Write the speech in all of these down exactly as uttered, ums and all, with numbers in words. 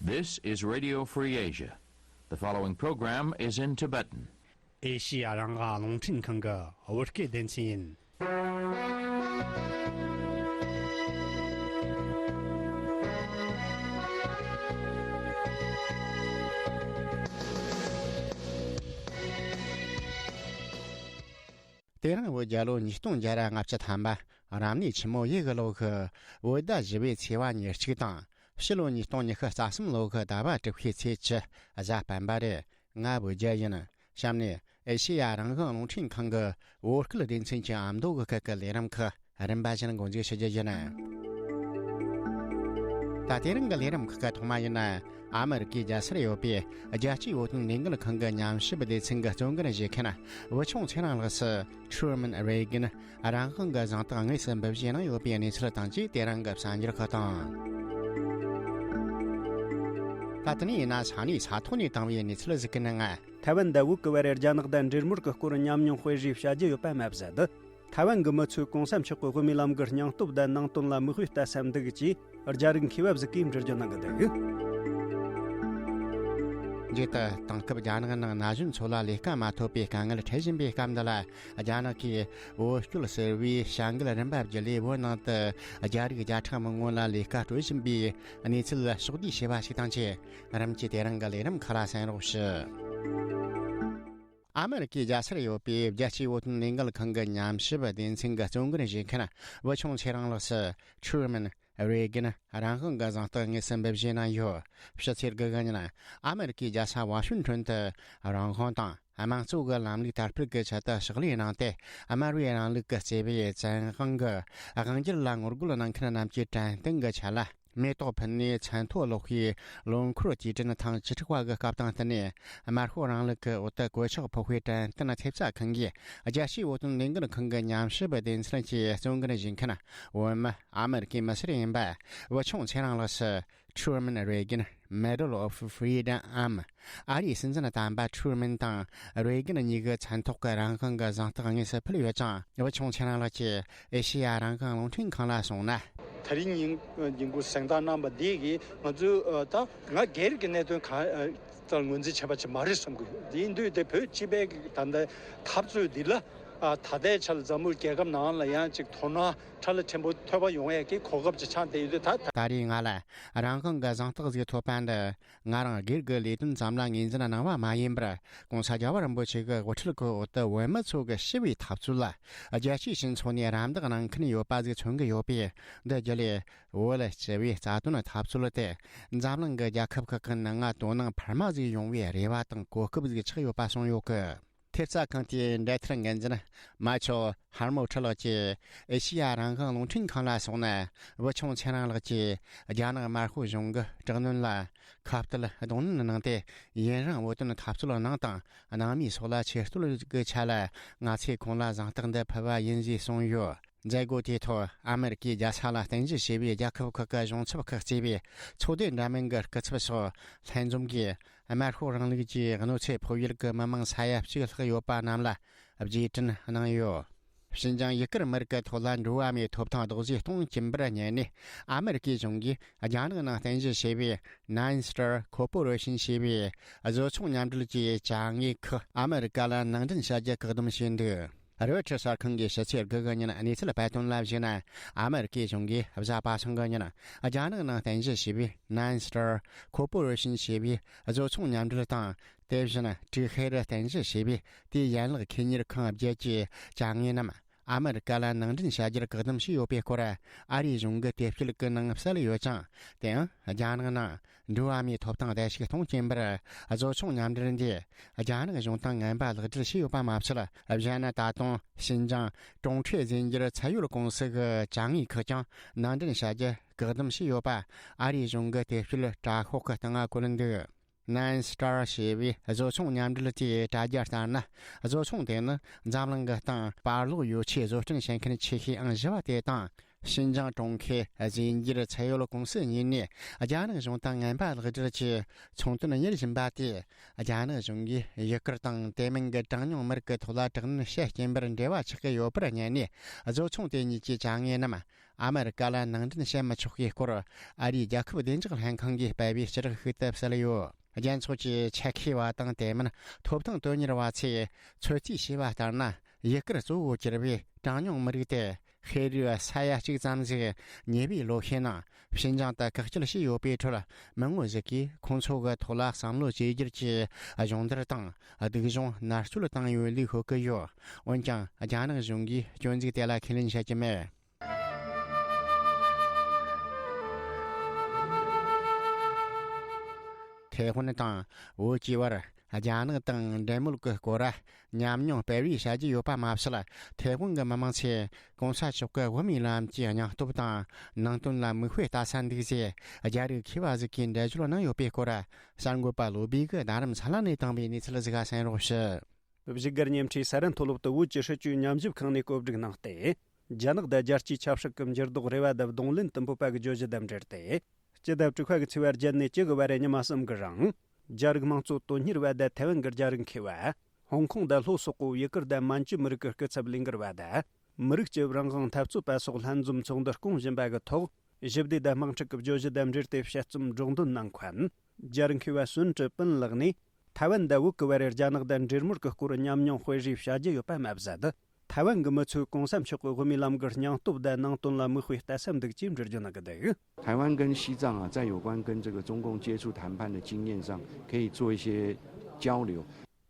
This is Radio Free Asia. The following program is in Tibetan. ཨེ་ཤི་ཡ་རང་དབང་རླུང་འཕྲིན་ཁང་གི་བོད་སྐད་སྡེ་ཚན་ཡིན། དེ་རིང་བོད་རྒྱལ་ལོ་ཉིས་སྟོང་བརྒྱ་ར་ལྔ་བཅུ་ཐམ་པ། རབ་གནས་ཆུ་མོ་ཡོས་གི་ལོ་གི་བོད་ཟླ་བཞི་པའི་ཚེས་པ་ཉེར་གཅིག་དང་། ཕྱི་ལོ་ཉིས་སྟོང་ཉི་ཤུ་རྩ་གསུམ་ལོ་གི་ཟླ་བ་དྲུག་པའི་ཚེས་བཅུ། གཟའ་སྤེན་པ་རེད། ང་བོད་རྒྱལ་ཡིན། གཤམ་ནས་ཨེ་ཤེ་ཡ་རང་དབང་རླུང་འཕྲིན་ཁང་གི་བོད་སྐད་སྡེ་ཚན་གྱི་ཨ་མདོ་གི་སྐད་ཀྱི་ལས་རིམ་ཁག་རིམ་པ་བཞིན་འགོ་འཛུགས་ཞུ་རྒྱུ་ཡིན། ད་དེ་རིང་གི་ལས་རིམ་ཁག་གི་ཐོག་མ་ཡིན་ན། ཨ་མི་རི་ཀའི་རྒྱལ་སར་ཡོད་པའི་རྒྱལ་སྤྱིའི་བོད་དོན་ལས་འགུལ་ཁང་གི་ཉམས་ཞིབ་སྡེ་ཚན་གྱི་གཙོ་འགན་བཞེས་མཁན་བུ་ཆུང་ཚེ་རིང་ལགས་སུ། Truman Reagan རང་དབང་གི་གཟེངས་རྟགས་དངོས་སུ་འབུལ་བཞེས་གནང་ཡོད་པའི་གནས་ཚུལ་དང་བཅས། དེ་རིང་གི་གསར་འགྱུར་ཁག་དང་། ད་ལྟ་ནས་ཡིན་ན་ས་གནས་ས་ཐོག་ནས་བཏང་བའི་གནས་ཚུལ་ཟིག་གི་ནང་། ཐའེ་ཝན་དང་བོད་ཀྱི་བར་རྒྱ་ནག་དང་འབྲེལ་མོལ་གྱི་སྐོར་ཉམས་མྱོང་སྤེལ་རེས་བྱ་རྒྱུ་ཡོད་པ་མ་ཟད། ཐའེ་ཝན་གྱི་མི་ཚོས་གོང་ས་མཆོག་གི་དབུ་མའི་ལམ་གྱི་སྙིང་སྟོབས་དང་ནང་དོན་ལ་མིག་དཔེ་ལྟ་ས་འདུག་ཅེས་རྒྱ་རིགས་མཁས་པ་ཟིག་གིས་འགྲེལ་བརྗོད་གནང་གི་འདུག་རྗེས་དུ་དེང་སྐབས་རྒྱ་ནག་ནང་ན་གཞོན་ཚོ་ལ་ལས་ཀ་མ་ཐོབ་པའི་དཀའ་ངལ་འཕྲད་བཞིན་པའི་སྐབས་འདི་ལ། རྒྱ་ནག་གིས་བོད་སྐྱོད་ཟེར་བའི་བྱ་འགུལ་རིམ་པ་བརྒྱུད་ལས་བོད་ནང་དུ་རྒྱ་རིགས་བརྒྱ་ཕྲག་མང་པོ་ལ་ལས་ཀ་སྤྲོད་བཞིན་པའི་གནས་ཚུལ་ཕྱོགས་བསྡུས་བྱས་པ་ཞིག་དང་བཅས། རིམ་གྱིས་དེ་རིང་གི་ལས་རིམ་ཁག་ལ་གསན་རོགས་ཞུ། ཨ་མི་རི་ཀའི་རྒྱལ་སར་ཡོད་པའི་རྒྱལ་སྤྱིའི་བོད་དོན་ལས་འགུལ་ཁང་གི་ཉམས་ཞིབ་སྡེ་ཚན་གྱི་གཙོ་འགན་བཞེས་མཁན་བུ་ཆུང་ཚེ་རིང་ལགས་སུ། Truman Reagan རང་དབང་གི་གཟེངས་རྟགས་དངོས་སུ་འབུལ་བཞེས་གནང་ཡོད། ཕྱི་ཚེས་དགུ་གི་ཉིན་ཨ་མི་རི་ཀའི་རྒྱལ་ས་ཝ་ཤིང་ཊོན་དུ་རང་དབང་དང་དམངས་གཙོ་གི་ལམ་ལུགས་དར་སྤེལ་གྱི་ཆེད་དུ་ཕྱག་ལས་གནང་སྟེ། དམར་བའི་རིང་ལུགས་ཀྱི་བརྩེ་བའི་བཙན་དབང་གི་དབང་སྒྱུར་ལ་ངོ་རྒོལ་གནང་མཁན་རྣམས་ཀྱི་དྲན་རྟེན་གྱི་ཆེད་ལ། མེ་ཏོག་ཕུལ་ནས་མཚན་ཐོ་ཀློག་པའི་ལོ་འཁོར་དུས་དྲན་ཐེངས་བཅུ་དྲུག་པ་གི་སྐབས་དང་བསྟུན་ནས། དམར་ཤོག་རིང་ལུགས་ཀྱི་འོག་ཏུ་གོད་ཆག་ཕོག་པའི་དྲན་རྟེན་ཐེབས་རྩ་ཁང་གིས། རྒྱལ་སྤྱིའི་བོད་དོན་ལས་འགུལ་ཁང་གི་ཉམས་ཞིབ་སྡེ་ཚན་གྱི་གཙོ་འགན་བཞེས་མཁན་བོད་མི་ཨ་མི་རི་ཀའི་མི་སེར་ཡིན་པ་བུ་ཆུང་ཚེ་རིང་ལགས་སུ། Truman Reagan Medal of Freedom འམ། ཨ་རིའི་སྲིད་འཛིན་དམ་པ་ཁྲུ་མིན་དང་རེ་གན་གཉིས་ཀྱི་མཚན་ཐོག་གི་རང་དབང་གི་གཟེངས་རྟགས་དངོས་སུ་ཕུལ་ཡོད་ཅིང་། བུ་ཆུང་ཚེ་རིང་ལགས་ཀྱིས་ཨེ་ཤེ་ཡ་རང་དབང་རླུང་འཕྲིན་ཁང་ལ་གསུངས་ན། དེ་རིང་ཉིན་ཉིན་གུང་གཟེངས་རྟགས་གནང་བ་འདི་གིས་ང་ཚོས་ད་ང་སྒེར་གྱི་གནད་དོན་གང་ལྟར་ངོས་འཛིན་བྱས་པ་ཅིག་མ་རེད་བསམ་གྱི་ཡོད། དེ་ཡིན་དུས་དེ་བོད་སྤྱི་པའི་ད་ལྟ་འཐབ་རྩོད་འདི་ལ་ད་ལྟའི་ཆར་འཛམ་བུ་རྒྱལ་ཁབ་ནང་ལ་ཡང་ཅིག་དོ་སྣང་ཁྲ་ལ་ཆེན་པོ་ཐོབ་པ་ཡོང་ཡས་ཀྱི་གོ་སྐབས་ཅིག་ཆགས་བསྡད་ཡོད་དུས། ད་ད་རེས་ང་ལ་རང་དབང་གི་གཟེངས་རྟགས་ཟིག་ཐོབ་པ་འདི། ང་རང་སྒེར་གྱི་ལས་དོན་ཙམ་ལ་ངོས་འཛིན་གནང་བ་མ་ཡིན་པར། ྋགོང་ས་རྒྱལ་བ་རིན་པོ་ཆེ་གི་དབུ་ཁྲིད་ཀྱི་འོག་ཏུ་བོད་མི་ཚོ་གི་ཞི་བའི་འཐབ་རྩོད་ལ་རྒྱལ་སྤྱིའི་སྤྱི་ཚོགས་ནས་རམ་འདེགས་གནང་མཁན་ཡོད་པ་ཟིག་མཚོན་གྱི་ཡོད་པས། འདི་བརྒྱུད་ལས་བོད་ལ་ཞི་བའི་རྩ་དོན་འཐབ་རྩོད་དེ་འཛམ་གླིང་གི་རྒྱལ་ཁབ་ཁག་གི་ནང་ང་དོ་སྣང་འཕར་མ་ཟིག་ཡོང་བའི་རེ་བ་དང་གོ་སྐབས་ཟིག་ཆགས་ཡོད་པ་གསུངས་ཡོད་གི། ཐེབས་རྩ་ཁང་དེའི་འབྲེལ་མཐུད་འགན་འཛིན་མ་ཆོ་ཧར་མོ་ཁྲི་ལགས་ཀྱིས་ཨེ་ཤེ་ཡ་རང་དབང་རླུང་འཕྲིན་ཁང་ལ་གསུངས་ན། བུ་ཆུང་ཚེ་རིང་ལགས་ཀྱིས་རྒྱ་ནག་དམར་ཤོག་གཞུང་གི་དྲག་གནོན་ལ་ཁ་གཏད་གདོང་ལེན་གནང་སྟེ། ཡུན་རིང་བོད་དོན་འཐབ་རྩོད་གནང་དང་གནང་མུས་སོགས་ལ་ཆེ་བསྟོད་ཀྱི་ཆ་ལ། ང་ཚོས་ཁོང་ལ་གཟེངས་རྟགས་འདི་ཕུལ་བ་ཡིན་ཞེས་གསུངས་ཡོད། མཛད་སྒོ་དེའི་ཐོག་ཨ་མེ་རི་ཀའི་རྒྱལ་ས་ལ་རྟེན་གཞི་བྱས་པའི་རྒྱལ་ཁབ་ཁག་གི་གཞུང་ཚབ་ཁག་གཙོས་པའི་ཚོགས་སྡེ་འདྲ་མིན་གྱི་སྐུ་ཚབ་སོགས་ལྷན་འཛོམས་ཀྱིས། དམར་ཤོག་རིང་ལུགས་ཀྱི་གནོད་འཚེ་ཕོག་ཡུལ་གྱི་མི་མང་ས་ཡ་གཅིག་ལྷག་ཡོད་པ་རྣམས་ལ་རྗེས་དྲན་གནང་ཡོད། ཞིན་ཅང་ཡུ་གུར་མི་རིགས་ཀྱི་ཐོག་ལ་འགྲོ་བ་མིའི་ཐོབ་ཐང་རྡོག་རྫིས་གཏོང་གིན་པར་ཉན་ནས། ཨ་མེ་རི་ཀའི་གཞུང་གིས་རྒྱ་ནག་ནང་རྟེན་གཞི་བྱས་པའི་Nine Star Corporation ཞེས་པའི་བཟོ་ཚོང་མཉམ་འབྲེལ་གྱི་ཅ་དངོས་ཁག་ཨ་མེ་རི་ཀ་ལ་ནང་འདྲེན་བྱ་རྒྱུ་བཀག་སྡོམ་བྱས་འདུག་རོའི་ཊར་གསར་ཁང་གིས་ཕྱི་ཚེས་དགུ་གི་ཉིན་གནས་ཚུལ་སྤེལ་དོན་ལ་གཞིགས་ན། ཨ་མེ་རི་ཀའི་གཞུང་གིས་གཟའ་པ་སངས་གི་ཉིན་རྒྱ་ནག་ནང་རྟེན་གཞི་བྱས་པའི་Nine Star Corporation ཞེས་པའི་བཟོ་ཚོང་མཉམ་འབྲེལ་དང་། དེ་བཞིན་ཀྲིག་ཧེར་རྟེན་གཞི་བྱས་པའི་དེའི་ཡན་ལག་ཁེ་གཉེར་ཁང་བརྒྱད་ཀྱི་ཅ་དངོས་རྣམས་ཨ་མེ་རི་ཀ་ལ་ནང་འདྲེན་བྱ་རྒྱུར་བཀག་སྡོམ་བྱས་ཡོད་པའི་སྐོར་ཨ་རིའི་གཞུང་གི་དེབ་སྐྱེལ་གྱི་ནང་གསལ་ཡོད་ཅིང་། དེའང་རྒྱ་ནག་ནང་འགྲོ་བ་མིའི་ཐོབ་ཐང་བརྡལ་བཤིག་གཏོང་གིན་པར་བཟོ་ཚོང་མཉམ་འབྲེལ་འདིས་རྒྱ་ནག་གཞུང་དང་ངན་པ་ལག་འབྲེལ་བྱས་ཡོད་པ་མ་ཚད། གཞན་ན་ད་དུང་ཞིན་ཅང་ཀྲུང་ཁྲེ་རྫས་འགྱུར་ཚད་ཡོད་ཀུང་སི་གི་ཅ་དངོས་ཁག་ཀྱང་ནང་འདྲེན་བྱ་རྒྱུ་བཀག་སྡོམ་བྱས་ཡོད་པ་ཨ་རིའི་གཞུང་གི་དེབ་སྐྱེལ་དྲ་ཤོག་གི་སྟེང་ང་བཀོད་འདུག Nine Star ཞེས་པའི་བཟོ་ཚོང་མཉམ་འབྲེལ་དེའི་དྲ་རྒྱ་ལྟར་ན། བཟོ་ཚོང་དེ་ནི་འཛམ་གླིང་གི་སྟེང་བར་ལོག་ཡོ་ཆས་བཟོ་སྐྲུན་བྱེད་མཁན་ཆེ་ཤོས་ཨང་བཞི་བ་དེ་དང་། ཞིན་ཅང་ཀྲུང་ཁེ་རྫས་འགྱུར་ཚད་ཡོད་ཀུང་སི་གཉིས་ནས་རྒྱ་ནག་གཞུང་དང་ངན་པ་ལག་འབྲེལ་གྱི་ཚོང་དོན་གཉེར་བཞིན་པ་དེས། རྒྱ་ནག་གཞུང་གིས་ཡུ་གུར་དང་དེ་མིན་གྱི་གྲངས་ཉུང་མི་རིགས་ཀྱི་ཐོག་ལ་དྲག་གནོན་བྱེད་ཀྱིན་པར་འབྲེལ་བ་ཆགས་ཀྱི་ཡོད་པར་ཉན་ནས། བཟོ་ཚོང་དེ་གཉིས་ཀྱི་ཅ་དངོས་རྣམས་ ཨ་མེ་རི་ཀ་ལ་ནང་འདྲེན་བྱེད་མི་ཆོག་པའི་སྐོར། ཨ་རིའི་རྒྱལ་ཁབ་བདེ་འཇགས་ལྷན་ཁང་གིས་སྤེལ་བའི་སྤྱི་བསྒྲགས་ཤིག་ཏུ་གསལ་ཡོད། རྒྱལ་ཚོགས་ཀྱི་ཆེད་མཁས་པ་དང་དེ་མིན་ཐོབ་ཐང་དོན་གཉེར་བ་ཚོས་ཚོད་རྩིས་བྱས་པ་ལྟར་ན། ཡུལ་སྐོར་གཙོ་བོ་གྱུར་པའི་གྲངས་ཉུང་མི་རིགས་དེ་ཤེས་རིག་ས་ཡ་གཅིག་ཙམ་ཞིག་ཉེ་བའི་ལོ་ཤས་ནང་ཕྱི་འགྱངས་དུ་བཀག་སྐྱིལ་བྱས་ཡོད་པའི་ཁྲོད། མི་ངོ་ཞིག་གིས་ཁོང་ཚོ་གི་ཐོག་ལ་བསམ་བློ་བཅོས་བསྒྱུར་གྱིས་སྦྱོང་བརྡར་དང་སྡུག་སྦྱོང་མནར་གཅོད་བཏང་ཡོད་ལུགས་ཤོད་ཀྱི་ཡོད། འོན་ཀྱང་རྒྱ་ནག་གཞུང་གིས་སྐྱོན་འཛུགས་དེ་ལ་ཁས་ལེན་བྱེད་ཀྱི་མེད། ཐའེ་ཝན་དང་བོད་ཀྱི་བར་རྒྱ་ནག་དང་འབྲེལ་མོལ་གྱི་སྐོར་ཉམས་མྱོང་སྤེལ་བའི་བྱ་རྒྱུ་ཡོད་པ་མ་ཟད། ཐའེ་ཝན་གྱི་མི་མང་ཚོས་གོང་ས་མཆོག་གི་དབུ་མའི་ལམ་གྱི་སྙིང་སྟོབས་དང་ནང་དོན་ལ་མིག་དཔེ་ལྟ་ས་འདུག་ཅེས་རྒྱ་རིགས་མཁས་པ་ཞིག་གིས་འགྲེལ་བརྗོད་གནང་ཡོད་པའི་སྐོར། གསར་འགོད་པ་བློ་བྷེ་གིས་རྡ་རམ་ས་ལ་ནས་བཏང་བའི་གནས་ཚུལ་ཞིག་གསན་རོགས་ཞུ། བཞུགས་སྒར་ཉེ་འཁྲིས་ས་རན་མཐོ་སློབ་ཏུ་བོད་ཀྱི་སྲིད་བྱུས་ཉམས་ཞིབ་ཁང་ནས་བཀོད་སྒྲིག་གནང་སྟེ། རྒྱ་ནག་དང་རྒྱལ་སྤྱིའི་ཆབ་སྲིད་ཀྱི་འགྱུར་ལྡོག་རེ་བ་དང་གདོང་ལེན་དུ་འབོད་པ་གི་བརྗོད་གཞི་དང་འབྲེལ་ཏེ། སྤྱི་ཟླ་དྲུག་པ་གི་ཚེས་པ་བརྒྱད་ནས་བཅུ་གི་བར་རེ་ཉི་མ་གསུམ་གི་རིང་། རྒྱ་རིགས་དམངས་གཙོ་དོན་གཉེར་བ་དང་ཐའེ་ཝན་གྱི་རྒྱ་རིགས་མཁས་པ། ཧོང་ཀོང་དང་ལྷོ་སོག་པོ་ཡུ་གུར་དང་མན་ཇུ་མི་རིགས་ཀྱི་སྐུ་ཚབ་ལས་འགུལ་བ་དང་། མི་རིགས་ཀྱི་རང་དབང་འཐབ་རྩོད་པ་སོགས་ལྷན་འཛོམས་ཚོགས་འདུ་སྐོང་བཞིན་པ་གི་ཐོག་ཞི་བདེ་དང་དམག་འཁྲུག་གི་བརྗོད་གཞི་དང་འབྲེལ་ཏེ་དཔྱད་རྩོམ་སྒྲོག་འདོན་གནང་མཁན། རྒྱ་རིགས་མཁས་པ་སུན་ཀྲི་པིན་ལགས་ནས། ཐའེ་ཝན་དང་བོད་ཀྱི་བར་རྒྱ་ནག་དང་འབྲེལ་མོལ་གྱི་སྐོར་ཉམས་མྱོང་སྤེལ་རེས་བྱ་རྒྱུ་ཡོད་པ་མ་ཟད། ཐའེ་ཝན་གྱི་མི་ཚོས་གོང་ས་མཆོག་གི་དབུ་མའི་ལམ་གྱི་སྙིང་སྟོབས་དང་ནང་དོན་ལ་མིག་དཔེ་ལྟ་ས་འདུག་ཅེས་འགྲེལ་བརྗོད་གནང་གི་འདུག། 台湾跟西藏啊，在有关跟这个中共接触谈判的经验上，可以做一些交流。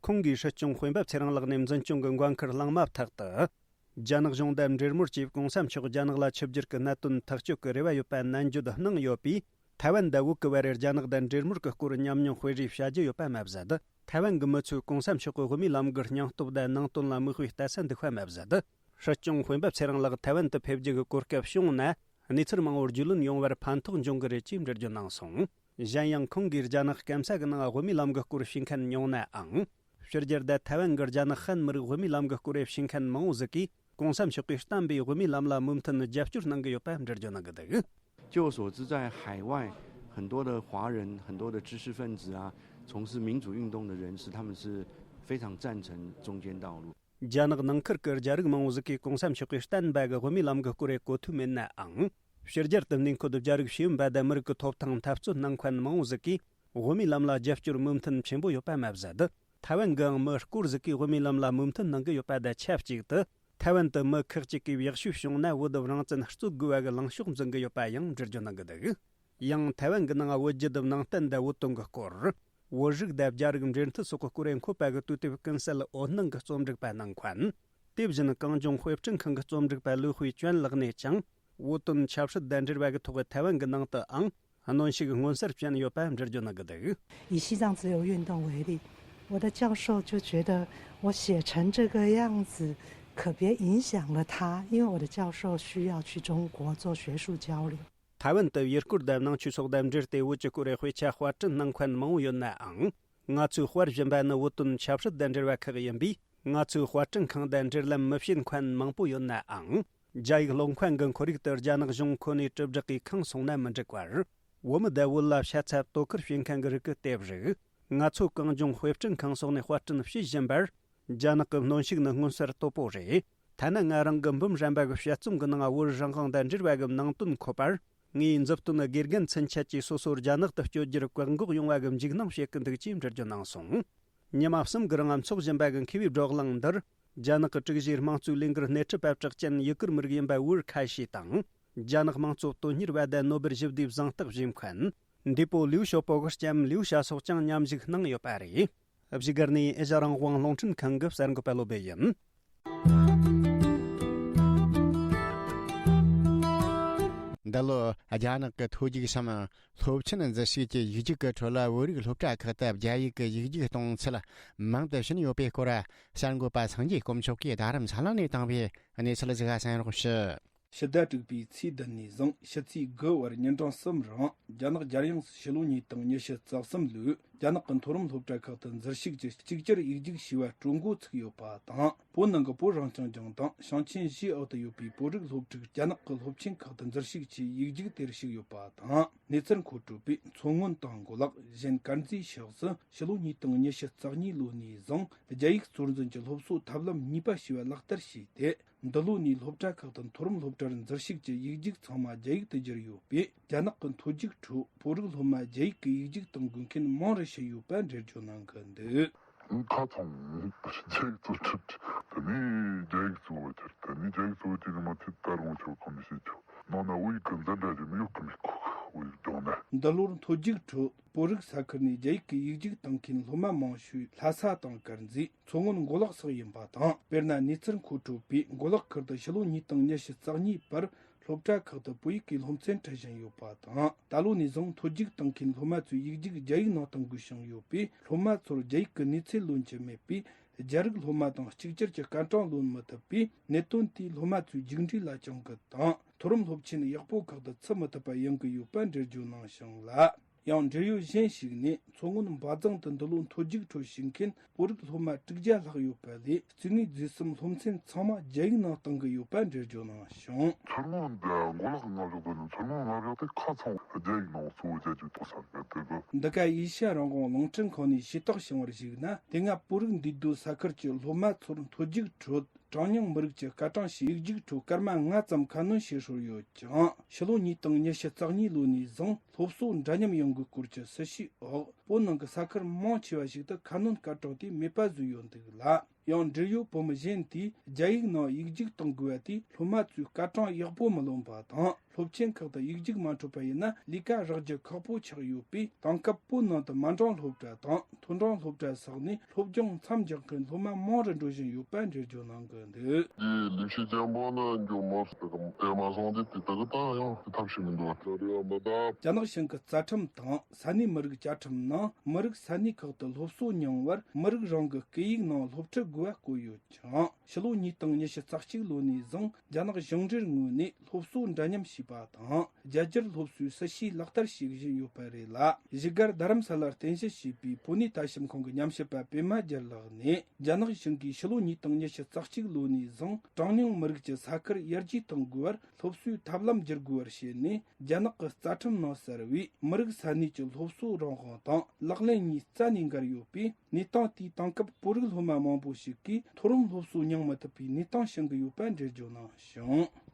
ཁོང་གིས་སྲིད་སྐྱོང་དཔོན་པོ་ཚེ་རིང་ལགས་ནས་འཛིན་སྐྱོང་གི་འགན་འཁུར་གླེང་མོལ་ཐོག་ཏུ། རྒྱ་ནག་གཞུང་དང་འབྲེལ་མོལ་གྱིས་གོང་ས་མཆོག་རྒྱ་ནག་ལ་ཆིབས་བསྒྱུར་གྱི་གནད་དོན་ཐག་གཅོད་ཀྱི་རེ་བ་ཡོད་པ་ནན་བརྗོད་གནང་ཡོད་པས། ཐའེ་ཝན་དང་བོད་ཀྱི་བར་རྒྱ་ནག་དང་འབྲེལ་མོལ་གྱི་སྐོར་ཉམས་མྱོང་སྤེལ་རེས་བྱ་རྒྱུ་ཡོད་པ་མ་ཟད། ཐའེ་ཝན་གྱི་མི་ཚོས་གོང་ས་མཆོག་གི་དབུ་མའི་ལམ་གྱི་སྙིང་སྟོབས་དང་ནང་དོན་ལ་མིག་དཔེ་ལྟ་ས་འདུག་པ་མ་ཟད། སྲིད་སྐྱོང་དཔོན་པོ་ཚེ་རིང་ལགས་ཐའེ་ཝན་དུ་ཕེབས་རྒྱུ་གི་གོ་སྐབས་བྱུང་ན། གནས་ཚུལ་མང་པོ་རྒྱུས་ལོན་ཡོང་བར་ཕན་ཐོགས་འབྱུང་གི་རེད་ཅེས་འགྲེལ་བརྗོད་གནང་སོང་། གཞན་ཡང་ཁོང་གིས་རྒྱ་ནག་སྐམ་ས་གི་ནང་དབུ་མའི་ལམ་གྱི་སྐོར་ཞུས་མཁན་ཉུང་ནའང་། ཕྱི་རྒྱལ་དང་ཐའེ་ཝན་གྱི་རྒྱ་ནག་ཧན་མི་རིགས་དབུ་མའི་ལམ་གྱི་སྐོར་ཞུས་མཁན་མང་པོ་ཞིག་གིས་གོང་ས་མཆོག་གིས་བསྟན་པའི་དབུ་མའི་ལམ་ལ་མོས་མཐུན་རྒྱབ་སྐྱོར་གནང་གི་ཡོད་པ་འགྲེལ་བརྗོད་གནང་གི་འདུག། 据我所知，在海外很多的华人、很多的知识分子啊，从事民主运动的人士，他们是非常赞成中间道路。 རྒྱ་ནག་ནང་ཁུལ་གྱི་རྒྱ་རིགས་མང་པོ་ཞིག་གིས་གོང་ས་མཆོག་གིས་བསྟན་པ་གི་དབུ་མའི་ལམ་གྱི་སྐོར་རེ་གོ་ཐོས་མེད་ནའང་། ཕྱི་རྒྱལ་དུ་གནས་འཁོད་རྒྱ་རིགས་ཤེས་ཡོན་པ་དང་མི་རིགས་ཀྱི་ཐོབ་ཐང་འཐབ་རྩོད་གནང་མཁན་མང་པོ་ཞིག་གིས་དབུ་མའི་ལམ་ལ་རྒྱབ་སྐྱོར་མོས་མཐུན་ཆེན་པོ་ཡོད་པ་མ་ཟད། ཐའེ་ཝན་གྱི་མི་སྐོར་ཞིག་གིས་དབུ་མའི་ལམ་ལ་མོས་མཐུན་གནང་གི་ཡོད་པ་དང་ཆབས་ཅིག་ཏུ། ཐའེ་ཝན་དུ་མི་ཁག་ཅིག་གིས་ཡག་ཤོས་བྱུང་ན་བོད་རང་བཙན་རྩོད་དགོས་པ་གི་ལངས་ཕྱོགས་འཛིན་གི་ཡོད་པ་ཡང་འགྲེལ་བརྗོད་གནང་གི་འདུག། ཡང་ཐའེ་ཝན་གྱི་ནང་བོད་བརྒྱུད་ནང་བསྟན་དང་བོད་དོན་གྱི་སྐོར། བོད་རིགས་དང་རྒྱ་རིགས་འབྲེལ་མཐུད་སོགས་ཀྱི་སྐོར་འཁོད་པ་གི་དུས་དེབ་ཀུན་གསལ་འོད་སྣང་གི་རྩོམ་སྒྲིག་པ་གནང་མཁན། དེ་བཞིན་གངས་ལྗོངས་དཔེ་སྐྲུན་ཁང་གི་རྩོམ་སྒྲིག་པ་ལིའུ་ཧུའེ་ཅོན་ལགས་ནས་ཀྱང་བོད་དོན་ཆབ་སྲིད་དང་འབྲེལ་བ་གི་ཐོག་ཐའེ་ཝན་གྱི་ནང་དུའང་གནོན་ཤུགས་མངོན་གསལ་ཅན་ཡོད་པ་འགྲེལ་བརྗོད་གནང་གི་འདུག། 以西藏自由运动为例，我的教授就觉得我写成这个样子，可别影响了他，因为我的教授需要去中国做学术交流。 ཐའེ་ཝན་དུ་ཡུལ་སྐོར་དང་ནང་ཆོས་སོགས་དང་འབྲེལ་ཏེ་བོད་ཀྱི་སྐོར་དཔེ་ཆ་དཔར་སྐྲུན་གནང་མཁན་མང་པོ་ཡོད་ནའང་། ང་ཚོས་དཔར་བཞིན་པ་ནི་བོད་དོན་ཆབ་སྲིད་དང་འབྲེལ་བ་ཁག་ཡིན་པས། ང་ཚོའི་དཔར་སྐྲུན་ཁང་དང་འབྲེལ་ལམ་མི་བྱེད་མཁན་མང་པོ་ཡོད་ནའང་། རྒྱ་ཡིག་ཀློག་མཁན་གྱི་ཁོར་ཡུག་ཏུ་རྒྱ་ནག་གཞུང་ཁོ་ནའི་དྲིལ་བསྒྲགས་ཀྱིས་ཁེངས་སོང་ན་མི་འགྲིག་པར། བོད་མི་དང་བོད་ལ་ཤ་ཚ་དོ་ཁུར་བྱེད་མཁན་གྱི་རིགས་ཀྱི་དེབ་རིགས། ང་ཚོ་གངས་ལྗོངས་དཔེ་སྐྲུན་ཁང་སོགས་ནས་དཔར་སྐྲུན་བྱེད་བཞིན་པར། རྒྱ་ནག་གི་གནོན་ཤུགས་ནི་མངོན་གསལ་དོད་པོ་རེད། ཐ་ན་ང་རང་གི་འབུམ་རམས་པ་གི་དཔྱད་རྩོམ་གྱི་ནང་བོད་རང་དབང་དང་འབྲེལ་བ་གི་ནང་དོན་འཁོད་པར། ངའི་མཛུབ་སྟོན་དགེ་རྒན་ཚུན་ཆད་ཀྱིས་སོ་སོ་རྒྱ་ནག་ཏུ་བསྐྱོད་རྒྱུར་བཀག་འགོག་ཡོང་བ་གི་འཇིགས་སྣང་བྱེད་ཀྱི་འདུག་ཅེས་འགྲེལ་བརྗོད་གནང་སོང་། ཉི་མ་གསུམ་གྱི་རིང་འཚོགས་བཞིན་པ་གི་མཁས་པའི་བགྲོ་གླེང་འདིར། རྒྱ་ནག་གི་དྲུག་བཞིའི་དམངས་གཙོའི་ལས་འགུལ་སྣེ་ཁྲིད་པ་གྲགས་ཅན་ཡུ་གུར་མི་རིགས་ཡིན་པ་ཝུར་ཁ་ཤི་དང་། རྒྱ་ནག་དམངས་གཙོ་དོན་གཉེར་བ་དང་ནོ་སྦེལ་ཞི་བདེའི་གཟེངས་རྟགས་བཞེས་མཁན། འདས་པོ་ལིའུ་ཞའོ་པོ་གི་ལྕམ་ལིའུ་ཞའོ་སོགས་ཀྱང་མཉམ་ཞུགས་གནང་ཡོད་པ་རེད། བཞུགས་སྒར་ནས་ཨེ་ཤ་རང་དབང་རླུང་འཕྲིན་ཁང་གི་གསར་འགོད་པ་བློ་བྷེ་ཡིན། འདི་ལོ་རྒྱ་ནག་གི་མཐོ་རྒྱུགས་སམ་སློབ་ཆེན་འཛུལ་ཞུགས་ཀྱི་ཡིག་རྒྱུགས་ཀྱི་ཁྲོད་ལ་བོད་རིགས་སློབ་གྲྭ་ཁག་ཏུ་རྒྱ་ཡིག་གི་ཡིག་རྒྱུགས་གཏོང་ཚུལ་མང་དུ་ཕྱིན་ཡོད་པའི་སྐོར། གསར་འགོད་པ་སངས་རྒྱས་དཀོན་མཆོག་གིས་རྡ་རམ་ས་ལ་ནས་བཏང་བའི་གནས་ཚུལ་ཞིག་གསན་རོགས་ཞུ། ཕྱི་ཟླ་དྲུག་པའི་ཚེས་བདུན་ནས་བཟུང་ཕྱི་ཚེས་དགུ་བར་ཉིན་གྲངས་གསུམ་རིང་རྒྱ་ནག་རྒྱལ་ཡོངས་སུ་ཕྱི་ལོ་ཉིས་སྟོང་ཉི་ཤུ་རྩ་གསུམ་ལོའི་ རྒྱ་ནག་གི་མཐོ་རིམ་སློབ་གྲྭ་ཁག་ཏུ་འཛུལ་ཞུགས་ཀྱིས་གཅིག་གྱུར་ཡིག་རྒྱུགས་བྱས་པ་སྤྲོད་འགོ་ཚུགས་ཡོད་པ་དང་། བོད་ནང་གི་བོད་རང་སྐྱོང་ལྗོངས་དང་ཞིང་ཆེན་བཞིའི་འོག་ཏུ་ཡོད་པའི་བོད་རིགས་སློབ་ཕྲུག་རྒྱ་ནག་གི་སློབ་ཆེན་ཁག་ཏུ་འཛུལ་ཞུགས་ཀྱིས་ཡིག་རྒྱུགས་དེར་ཞུགས་ཡོད་པ་དང་། གནས་ཚུལ་མཁོ་སྤྲོད་པས་མཚོ་སྔོན་དང་མགོ་ལོག་གཞན་དཀར་མཛེས་ཕྱོགས་སུ་ཕྱི་ལོ་ཉིས་སྟོང་ཉི་ཤུ་རྩ་གཉིས་ལོ་ནས་བཟུང་རྒྱ་ཡིག་གཙོར་འཛིན་གྱི་སློབ་གསོ་ཐབས་ལམ་གཉིས་པ་ཞེས་པ་ལག་བསྟར་བྱས་ཏེ། འདི་ལོ་ནས་སློབ་གྲྭ་ཁག་ཏུ་མཐོ་རིམ་སློབ་གྲྭར་འཛུལ་ཞུགས་ཀྱིས་ཡིག་རྒྱུགས་ཚང་མ་རྒྱ་ཡིག་ཏུ་བསྒྱུར་ཡོད་པས། རྒྱ་ནག་གི་མཐོ་རྒྱུགས་ཁྲོད་བོད་རིགས་སློབ་མ་རྒྱ་ཡིག་གི་ཡིག་རྒྱུགས་གཏོང་དགོས་མཁན་མང་རུ་ཕྱིན་ཡོད་པ་འགྲེལ་བརྗོད་གནང་གི་འདུག། ཁ་ཚང་རྒྱ་ཡིག་གཙོ་ཁྲིད། དེ་ནས་རྒྱ་ཡིག་གཙོ་བོ་དེར། དེ་ནས་རྒྱ་ཡིག་གཙོ་བོ་དེ་ནི་མ་ཚད་ད་རུང་ཆོག་གང་མི་ཤེས་ཆོག་ནང་ན་བོད་ཡིག་གི་འཛིན་གྲྭ་ཞིག་མི་ཡོད་གི་མི་ཁོ་བོད་ཡིག་སྦྱོང་ན། འདི་ལོར་མཐོ་རྒྱུགས་ཁྲོད་བོད་རིགས་ས་ཁུལ་ནས་རྒྱ་ཡིག་གི་ཡིག་རྒྱུགས་གཏོང་མཁན་སློབ་མ་མང་ཤོས་ལྷ་ས་དང་དཀར་མཛེས། མཚོ་སྔོན། མགོ་ལོག་སོགས་ཡིན་པ་དང་། དཔེར་ན། གནས་ཚུལ་མཁོ་སྤྲོད་པས་མགོ་ལོག་ཁུལ་དུ་ཕྱི་ལོ་ཉིས་སྟོང་ཉི་ཤུ་རྩ་གཉིས་བར་སློབ་གྲྭ་ཁག་ཏུ་བོད་ཡིག་གི་སློབ་ཚན་ཁྲིད་བཞིན་ཡོད་པ་དང་། ད་ལོ་ནས་བཟུང་མཐོ་རྒྱུགས་གཏོང་མཁན་སློབ་མ་ཚོས་ཡིག་རྒྱུགས་རྒྱ་ཡིག་ནང་གཏོང་དགོས་བྱུང་ཡོད་པས། སློབ་མ་ཚོར་རྒྱ་ཡིག་གི་གནས་ཚད་ལོན་གྱི་མེད་པས། རྒྱ་རིགས་སློབ་མ་དང་གཅིག་གྱུར་གྱི་སྐར་གྲངས་ལོན་མི་ཐུབ་པས། གནད་དོན་དེས་སློབ་མ་ཚོའི་རྒྱུགས་འབྲས་ལ་གྱོང་གུན་དང་། མཐོ་རིམ་སློབ་ཆེན་ཡག་པོ་ཁག་ཏུ་ཚུད་མི་ཐུབ་པ་ཡོང་གི་ཡོད་པ་འགྲེལ་བརྗོད་གནང་བྱུང་ལ། ཡང་འབྲེལ་ཡོད་གཞན་ཞིག་ནས། མཚོ་སྔོན་འབའ་རྫོང་དུ་འདི་ལོ་མཐོ་རྒྱུགས་ཁྲོད་ཞུགས་མཁན་བོད་རིགས་སློབ་མ་དྲུག་བརྒྱ་ལྷག་ཡོད་པ་ལས། སྐྱེ་དངོས་རྫས་གསུམ་སློབ་ཚན་ཚང་མ་རྒྱ་ཡིག་ནང་གཏོང་གི་ཡོད་པ་འགྲེལ་བརྗོད་གནང་བྱུང་། མཚོ་སྔོན་འདི་མགོ་ལོག་གི་མངའ་འཇོག་དེ་ནི། མཚོ་སྔོན་མངའ་འཇོག་དེ་ཁ་ཚང་རྒྱ་ཡིག་ནང་གཙོ་བོ་རྒྱ་རྒྱུགས་གཏོང་ས་རེད་དེ་གི། འདི་ག་ཨེ་ཤ་ཡ་རང་དབང་རླུང་འཕྲིན་ཁང་ནས་ཤེས་རྟོགས་བྱུང་བར་གཞིགས་ན། དེ་སྔ་བོད་རིགས་འདུས་སྡོད་ས་ཁུལ་གྱི་སློབ་མ་ཚོར་མཐོ་རྒྱུགས་ཁྲོད། གྲངས་ཉུང་མི་རིགས་ཀྱི་སྐར་གྲངས་ཤིག་ཡིག་རྒྱུགས་ཁྲོད་སྐར་མ་ལྔ་ཙམ་ཁ་སྣོན་བྱེད་སྲོལ་ཡོད་ཀྱང་། ཕྱི་ལོ་ཉིས་སྟོང་ཉི་ཤུ་རྩ་གཉིས་ལོ་ནས་བཟུང་སློབ་གསོ་འདྲ་མཉམ་ཡོང་དགོས་སྐོར་གྱི་སྲི་ཞུའི་འོག་བོད་ནང་གི་ས་ཁུལ་མང་ཆེ་བ་ཞིག་ཏུ་ཁ་སྣོན་སྐར་གྲངས་དེ་མེད་པ་བཟོས་ཡོད་འདུག་ལ། ཡང་འབྲེལ་ཡོད་བོད་མི་གཞན་དེས་རྒྱ་ཡིག་ནང་ཡིག་རྒྱུགས་གཏོང་དགོས་པ་དེས་སློབ་མ་ཚོས་སྐར་གྲངས་ཡག་པོ་མི་ལོན་པ་དང་། སློབ་ཆེན་ཁག་ཏུ་ཡིག་རྒྱུགས་མ་འཕྲོད་པ་ཡིན་ན་ལས་ཀ་རག་རྒྱུ་ཁག་པོ་ཆགས་ཡོད་པས། དེང་སྐབས་བོད་ནང་དུ་མ་འདྲེས་སློབ་གྲྭ་དང་། མཐོ་འབྲིང་སློབ་གྲྭ་སོགས་ནས་སློབ་སྦྱོང་མཚམས་འཇོག་མཁན་སློབ་མ་མང་རུ་འགྲོ་བཞིན་ཡོད་པ་འགྲེལ་བརྗོད་གནང་གི་འདུག། དེའི་ལས་བྱེད་ཅན་པོ་ནི་འགྱོ་མོ་ཟེར་གི་དེ་མ་སོང་དེ་དེ་དག་ད་ཡང་དེ་ཐབས་ཤེས་མི་འདུག་ལ་རེ་བ་མི་གདབ། རྒྱ་ནག་གཞུང་གི་རྩ་ཁྲིམས་དང་ས་གནས་མི་རིགས་བཅའ་ཁྲིམས་ནང་མི་རིགས་ས་གནས་ཁག་ཏུ་སློབ་གསོ་མྱོང་བར་མི་རིགས་རང་གི་སྐད་ཡིག་ནང་སློབ་ཁྲིད་དགོས་པ་བཀོད་ཡོད་ཅིང་། ཕྱི་ལོ་ཉིས་སྟོང་ཉི་ཤུ་རྩ་གཅིག་ལོ་ནས་བཟུང་རྒྱ་ནག་གཞུང་འབྲེལ་ངོས་ནས་སློབ་གསོ་འདྲ་མཉམ་བྱས་པ་དང་། རྒྱ་སྒྱུར་སློབ་གསོའི་སྲི་ཞུའི་ལག་བསྟར་བྱེད་བཞིན་ཡོད་པ་རེད་ལ། བཞུགས་སྒར་རྡ་རམ་ས་ལར་རྟེན་གཞི་བྱས་པའི་བོད་གནས་ལྟ་ཞིབ་ཁང་གི་ཉམས་ཞིབ་པ་པད་མ་རྒྱལ་ལགས་ནས། རྒྱ་ནག་གཞུང་གིས་ཕྱི་ལོ་ཉིས་སྟོང་ཉི་ཤུ་རྩ་གཅིག་ལོ་ནས་བཟུང་གྲངས་ཉུང་མི་རིགས་ཀྱི་ས་ཁུལ་ཡར་རྒྱས་གཏོང་དགོས་པར་སློབ་གསོའི་ཐབས་ལམ་བསྒྱུར་དགོས་པར་བྱས་ནས། རྒྱ་ནག་གི་རྩ་ཁྲིམས་ནང་གསལ་བའི་མི་རིགས་ས་གནས་ཀྱི་སློབ་གསོ་རང་དབང་དང་ལག་ལེན་གཉིས་རྩ་ནས་འགལ་ཡོད་པས། གནས་སྟངས་དེས་དེང་སྐབས་བོད་རིགས་སློབ་མ་མང་པོ་ཞིག་གིས་མཐོ་རིམ་སློབ་གསོ་མྱོང་མི་ཐུབ་པའི་གནས་སྟངས་བྱུང་གི་ཡོད་པ་འགྲེལ་བརྗོད་གནང་བྱུང་།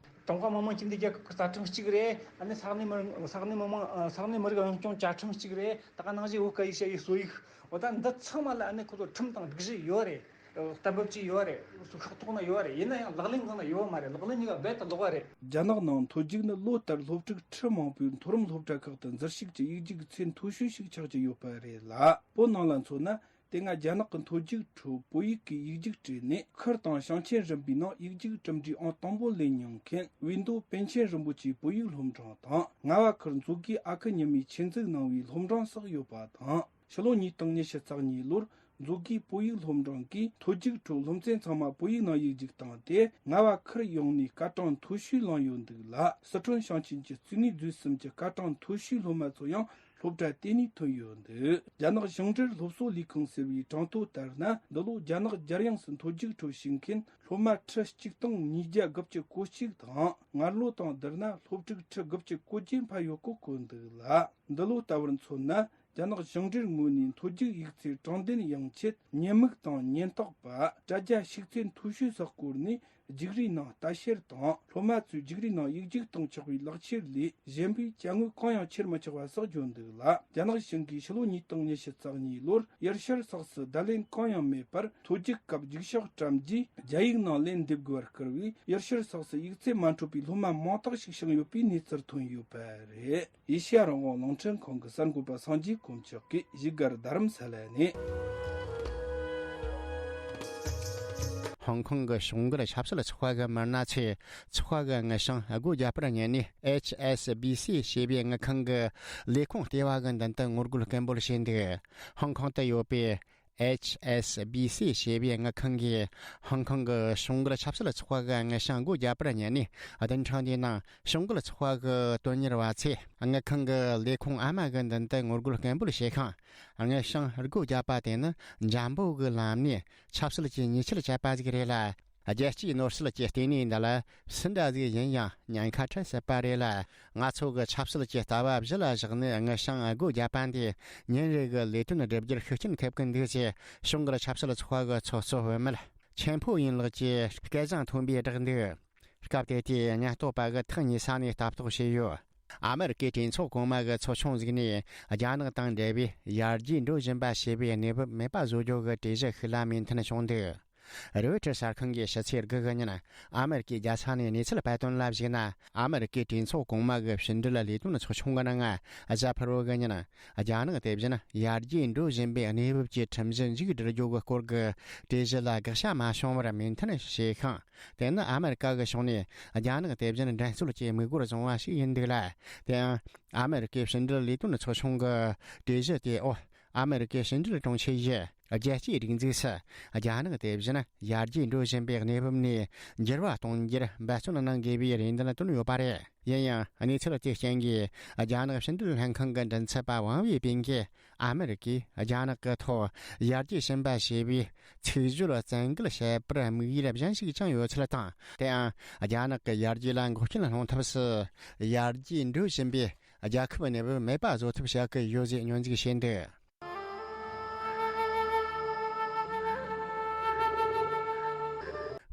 ཀྲུང་ཧྭ་མི་དམངས་སྤྱི་མཐུན་རྒྱལ་ཁབ་ཀྱི་རྩ་ཁྲིམས་གཅིག་རེད། ཨ་ནི་ས་གནས་མི་ས་གནས་མི་དམངས་ས་གནས་མི་རིགས་རང་སྐྱོང་བཅའ་ཁྲིམས་གཅིག་རེད། ད་ག་ནང་བཞིན་བོད་སྐད་ཡིག་བཤད་ཡིག་སྲོལ་ཡིག་འོ་ད་འདི་ཚང་མ་ལ་ཨ་ནི་ཁོ་ཚོ་ཁྲིམས་དང་སྒྲིག་གཞི་ཡོད་རེད། གཏན་འབེབས་ཀྱི་ཡོད་རེད། ཤོག་ཐོག་ན་ཡོད་རེད། ཡིན་ན་ཡང་ལག་ལེན་གང་ན་ཡོད་མ་རེད། ལག་ལེན་གཉིས་ཀ་རྦད་དེ་ལོག་པ་རེད། རྒྱ་ནག་ནང་མཐོ་རྒྱུགས་ནི་ལོ་ལྟར་སློབ་ཕྲུག་ཁྲི་མང་པོས་མཐོ་རིམ་སློབ་གྲྭ་ཁག་ཏུ་འཛུལ་ཞུགས་ཀྱི་ཡིག་རྒྱུགས་ཚད་མཐོ་ཤོས་ཤིག་ཆགས་ཀྱི་ཡོད་པ་རེད་ལ། བོད་ནང་ལ་མཚོན་ན། དེ་སྔ་རྒྱ་ནག་གི་མཐོ་རྒྱུགས་ཁྲོད་བོད་ཡིག་གི་ཡིག་རྒྱུགས་སྤྲད་ནས་ཁུལ་དང་ཞིང་ཆེན་རིམ་པའི་ནང་ཡིག་རྒྱུགས་གྲུབ་འབྲས་ཨང་དང་པོ་ལེན་མྱོང་མཁན་བིས་མདོ་པཎ་ཆེན་རིན་པོ་ཆེའི་བོད་ཡིག་སློབ་འབྲིང་དང་། རྔ་བ་ཁུལ་མཛོད་དགེ་ཨ་ཁུ་ཉི་མས་ཆེད་འཛུགས་གནང་བའི་སློབ་འབྲིང་སོགས་ཡོད་པ་དང་། ཕྱི་ལོ་ཉིས་སྟོང་ཉི་ཤུ་རྩ་གཉིས་ལོར་མཛོད་དགེའི་བོད་ཡིག་སློབ་འབྲིང་གིས་མཐོ་རྒྱུགས་ཁྲོད་སློབ་ཚན་ཚང་མ་བོད་ཡིག་ནང་ཡིག་རྒྱུགས་བཏང་སྟེ། རྔ་བ་ཁུལ་ཡོངས་ནས་སྐར་གྲངས་མཐོ་ཤོས་བླངས་ཡོད་འདུག་ལ། སི་ཁྲོན་ཞིང་ཆེན་གྱི་གཙོས་ངོས་རྫོང་གསུམ་གྱི་སྐར་གྲངས་མཐོ་ཤོས་སློབ་མ་ཚོ་ཡང་སློབ་གྲྭ་དེ་ནས་ཐོན་ཡོད་འདུག། རྒྱ་ནག་ཞིང་འབྲེལ་སློབ་གསོ་ལས་ཁུངས་ཟེར་བའི་གྲངས་ཐོ་ལྟར་ན། འདི་ལོ་རྒྱ་ནག་རྒྱལ་ཡོངས་སུ་མཐོ་རྒྱུགས་ཁྲོད་ཞུགས་མཁན་སློབ་མ་ཁྲི་གཅིག་སྟོང་ཉིས་བརྒྱ་དགུ་བཅུ་གོ་གཅིག་དང་། སྔར་ལོ་དང་བསྡུར་ན་སློབ་ཕྲུག་ཁྲི་དགུ་བཅུ་གོ་བརྒྱད་འཕར་ཡོད་སྐོར་བཀོད་འདུག་ལ། འདི་ལོ་ལྟ་བུར་མཚོན་ན། རྒྱ་ནག་ཞིང་འབྲེལ་ངོས་ནས་མཐོ་རྒྱུགས་ཡིག་ཚད་དྲང་བདེན་ཡོང་ཆེད། ཉེན་མིག་དང་ཉེན་རྟོག་པ། དྲ་རྒྱ་ཤུགས་ཚད་མཐོ་ཤོས་སུ་བསྐོར་ནས། རྒྱུགས་རིས་ནང་ལྟ་བཤེར་དང་། སློབ་མ་ཚོས་རྒྱུགས་རིས་ནང་ཡིག་རྒྱུགས་གཏོང་ཆོག་པའི་ལག་ཁྱེར་ལས་གཞན་པའི་དཔྱ་དངོས་གང་ཡང་ཁྱེར་མི་ཆོག་པ་སོགས་བརྗོད་འདུག་ལ། རྒྱ་ནག་གཞུང་གིས་ཕྱི་ལོ་ཉིས་སྟོང་ཉི་ཤུ་རྩ་གཉིས་ལོར་ཡུལ་ཤུལ་སོགས་སུ་བརྡ་ལན་གང་ཡང་མེད་པར། མཐོ་རྒྱུགས་སྐབས་རྒྱུགས་ཤོག་བཀྲམ་རྗེས། རྒྱ་ཡིག་ནང་ལན་འདེབས་དགོས་པར་བསྐུལ་བས། ཡུལ་ཤུལ་སོགས་སུ་ཡིག་ཚད་མ་འཕྲོད་པའི་སློབ་མ་མང་དག་ཞིག་བྱུང་ཡོད་པའི་གནས་ཚུལ་ཐོན་ཡོད་པ་རེད། ཨེ་ཤེ་ཡ་རང་དབང་རླུང་འཕྲིན་ཁང་གི་གསར་འགོད་པ་སངས་རྒྱས་དཀོན་མཆོག་གིས་བཞུགས་སྒར་རྡ་རམ་ས་ལ་ནས། ཧོང་ཀོང་གི་གཞུང་སྒེར་ཆབ་སྲིད་ཚོགས་པ་གི་མི་སྣ་ཚོས་ཚོགས་པ་གི་དངུལ་བྱང་སྒོ་བརྒྱབ་པར་ཉན་ནས། ཨེཆ་ཨེས་བི་སི་ཞེས་པའི་དངུལ་ཁང་གི་ལས་ཁུངས་ལྟེ་བ་གི་མདུན་དུ་ངོ་རྒོལ་སྐད་འབོད་བྱས་འདུག། ཧོང་ཀོང་དུ་ཡོད་པའི་ H S B C ཞེས་པའི་དངུལ་ཁང་གིས་ཧོང་ཀོང་གི་གཞུང་འགལ་ཆབ་སྲིད་ཚོགས་པ་གི་དངུལ་བྱང་སྒོ་བརྒྱབ་པར་ཉན་ནས། བདུན་ཕྲག་འདིའི་ནང་གཞུང་འགལ་ཚོགས་པ་གི་དོན་གཉེར་བ་ཚོས་དངུལ་ཁང་གི་ལས་ཁུངས་ཨ་མ་གི་མདུན་དུ་ངོ་རྒོལ་སྐད་འབོད་བྱས་ཤིང་། དངུལ་བྱང་སྒོ་བརྒྱབ་པ་དེ་ནི་འཇམ་པོ་གི་ལམ་ནས་ཆབ་སྲིད་ཀྱི་ཉེས་ཆད་བཅད་པ་ཞིག་རེད་ལ། རྒྱལ་སྤྱིའི་ནོར་སྲིད་ཀྱི་ལྟེ་གནས་འདི་ལ་སུ་འདྲ་ཟིག་ཡིན་ཡང་ཉེན་ཁ་འཕྲད་སྲིད་པ་རེད་ལ། ང་ཚོ་གི་ཆབ་སྲིད་ཀྱི་ལྟ་བ་གཞི་ལ་བཞག་ནས་དངུལ་བྱང་སྒོ་བརྒྱབ་པ་འདིས་ཉིན་རེ་གི་ལས་དོན་སྒྲུབ་རྒྱུར་ཤུགས་རྐྱེན་ཐེབས་ཀྱི་འདུག་ཅེས་གཞུང་གི་ཆབ་སྲིད་ཚོགས་པ་གི་ཚོགས་གཙོ་བུད་མེད་ཆེན་ཕོ་ཡིན་ལགས་ཀྱིས་སྐད་བཟང་མཐོན་པོས་བསྒྲགས་འདུག་སྐབས་དེ་དུས་ཉེན་རྟོག་པ་གིས་ཐག་ཉེ་ས་ནས་ལྟ་རྟོག་བྱས་ཡོད། ཨ་མེ་རི་ཀའི་གྲོས་ཚོགས་གོང་མ་གི་ཚོགས་ཆུང་ཟིག་ནས་རྒྱ་ནག་དང་འབྲེལ་བའི་ཡར་རྒྱས་འགྲོ་བཞིན་པ་ཞེས་པའི་གནས་བབ་མེད་པ་བཟོ་རྒྱུ་གི་གྲོས་གཞི་ཤིག་ལ་མོས་མཐུན་བྱུང་འདུག་རོའི་ཊར་གསར་ཁང་གིས་ཕྱི་ཚེས་དགུ་གི་ཉིན་ཨ་མེ་རི་ཀའི་རྒྱལ་ས་ནས་གནས་ཚུལ་སྤེལ་དོན་ལ་གཞིགས་ན། ཨ་མེ་རི་ཀའི་གྲོས་ཚོགས་གོང་མ་གི་ཕྱི་འབྲེལ་ལས་དོན་ཚོགས་ཆུང་གི་ནང་། གཟའ་ཕུར་བུ་གི་ཉིན་རྒྱ་ནག་དེ་བཞིན་ཡར་རྒྱས་འགྲོ་བཞིན་པའི་གནས་བབ་ཀྱི་ཁྲིམས་གཞི་མཇུག་སྒྲིལ་རྒྱུ་གི་སྐོར་གྱི་གྲོས་གཞི་ལ་དགག་བྱ་མ་བྱུང་བར་མོས་མཐུན་བྱས་ཤིང་། དེ་ནི་ཨ་མེ་རི་ཀ་གི་ཕྱོགས་ནས་རྒྱ་ནག་དེ་བཞིན་འགྲན་རྩོད་ཀྱི་དམིགས་ཡུལ་བཟུང་བ་ཞིག་ཡིན་འདུག་ལ། དེ་ཡང་ཨ་མེ་རི་ཀའི་ཕྱི་འབྲེལ་ལས་དོན་ཚོགས་ཆུང་གི་གྲོས་གཞི་དེ། འོ། ཨ་མེ་རི་ཀའི་ཕྱི་འབྲེལ་དྲུང་ཆེ་ཡིས་རྒྱལ་སྤྱིའི་སྒྲིག་འཛུགས་སུ་རྒྱ་ནག་དེ་བཞིན་ཡར་རྒྱས་འགྲོ་བཞིན་པའི་གནས་བབ་ནས་འགྱུར་བ་གཏོང་རྒྱུར་འབད་བརྩོན་གནང་དགོས་པའི་རེ་འདུན་བཏོན་ཡོད་པ་རེད། ཡིན་ཡང་གནས་ཚུལ་དེའི་རྐྱེན་གྱིས་རྒྱ་ནག་ཕྱི་འབྲེལ་ལྷན་ཁང་གི་མགྲིན་ཚབ་པ་ཝང་ཝེ་པིན་གྱིས། ཨ་མེ་རི་ཀས་རྒྱ་ནག་གི་ཐོག་ཡར་རྒྱས་ཕྱིན་པ་ཞེས་པའི་ཚིག་བརྗོད་བཙན་འགེལ་བྱེད་པར་དམིགས་ཡུལ་གཞན་ཞིག་ཀྱང་ཡོད་ཚུལ་དང་། དེའང་རྒྱ་ནག་གི་ཡར་རྒྱས་ལ་འགོག་རྐྱེན་སློང་ཐབས་སུ་ཡར་རྒྱས་འགྲོ་བཞིན་པའི་རྒྱལ་ཁབ་གནས་བབ་མེད་པ་བཟོ་ཐབས་བྱ་གི་ཡོད་ཅེས་སྙོན་འཛུགས་བྱས་འདུག་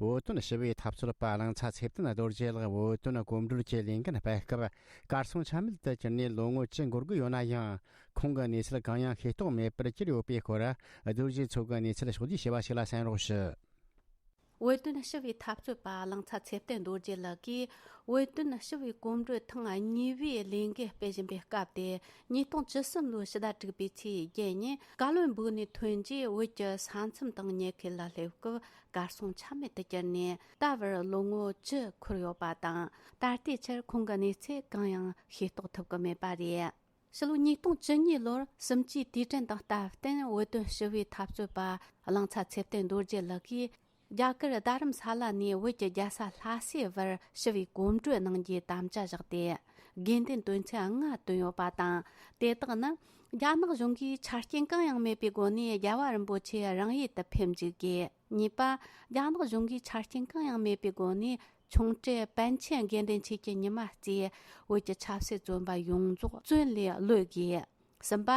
བོད་དོན་ཞི་བའི་འཐབ་རྩོད་པ་གླང་ཚ་ཚེ་བརྟན་རྡོ་རྗེ་ལགས་བོད་དོན་གོམ་བགྲོད་ཀྱི་ལས་འགན་སྤེལ་སྐབས་གར་སོང་ཆ་མེད་དུ་གྱུར་ནས་ལོ་ངོ་བཅུ་འགོར་གི་ཡོད་ན་ཡང་། ཁོང་གི་གནས་ཚུལ་གང་ཡང་ཤེས་རྟོགས་མེད་པར་གྱུར་ཡོད་པའི་སྐོར། རྡོ་རྗེ་མཚོ་གི་གནས་ཚུལ་ཕྱོགས་བསྡུས་བྱས་པ་ཞིག་ལ་གསན་རོགས་ཞུ། བོད་དོན་ཞི་བའི་འཐབ་རྩོད་པ་གླང་ཚ་ཚེ་བརྟན་རྡོ་རྗེ་ལགས་ཀྱིས། བོད་དོན་ཞི་བའི་གོམ་བགྲོད་ཐེངས་གཉིས་པའི་ལས་འགུལ་སྤེལ་བཞིན་པའི་སྐབས་ཏེ། ཉིས་སྟོང་བཅུ་གསུམ་ལོའི་ཕྱི་ཟླ་དྲུག་པའི་ཚེས་བརྒྱད་ཉིན། ཀ་ལོན་སྦུག་ནས་ཐོན་རྗེས། བོད་ཀྱི་ས་མཚམས་དང་ཉེ་ཁུལ་ལ་སླེབས་སྐབས། གར་སོང་ཆ་མེད་དུ་གྱུར་ནས། ད་བར་ལོ་ངོ་བཅུ་འཁོར་ཡོད་པ་དང་། ད་ལྟའི་ཆར་ཁོང་གི་གནས་ཚུལ་གང་ཡང་ཤེས་རྟོགས་ཐུབ་ཀྱི་མེད་པ་རེད། ཕྱི་ལོ་ཉིས་སྟོང་བཅུ་གཉིས་ལོར་གསུམ་བཅུའི་དུས་དྲན་དང་སྟབས་བསྟུན། བོད་དོན་ཞི་བའི་འཐབ་རྩོད་པ་གླང་ཚ་ཚེ་བརྟན་རྡོ་རྗེ་ལགས་ཀྱིས། རྒྱ་གར་རྡ་རམ་ས་ལ་ནས་བོད་ཀྱི་རྒྱལ་ས་ལྷ་སའི་བར་ཞི་བའི་གོམ་བགྲོད་གནང་རྒྱུའི་དམ་བཅའ་བཞག་སྟེ། དགོས་འདུན་དོན་ཚན་ལྔ་བཏོན་ཡོད་པ་དང་། དེ་དག་ནི། རྒྱ་ནག་གཞུང་གིས་ཆ་རྐྱེན་གང་ཡང་མེད་པའི་སྒོ་ནས་རྒྱལ་བ་རིན་པོ་ཆེ་རང་ཡུལ་དུ་ཕེབས་འཇུག་དགོས། གཉིས་པ། རྒྱ་ནག་གཞུང་གིས་ཆ་རྐྱེན་གང་ཡང་མེད་པའི་སྒོ་ནས། ཆུང་གྲས་པཎ་ཆེན་དགེ་འདུན་ཆོས་ཀྱི་ཉི་མ་རྩིས། བོད་ཀྱི་ཆབ་སྲིད་བཙོན་པ་ཡོངས་རྫོགས་བཙོན་ལས་གློད་དགོས། གསུམ་པ།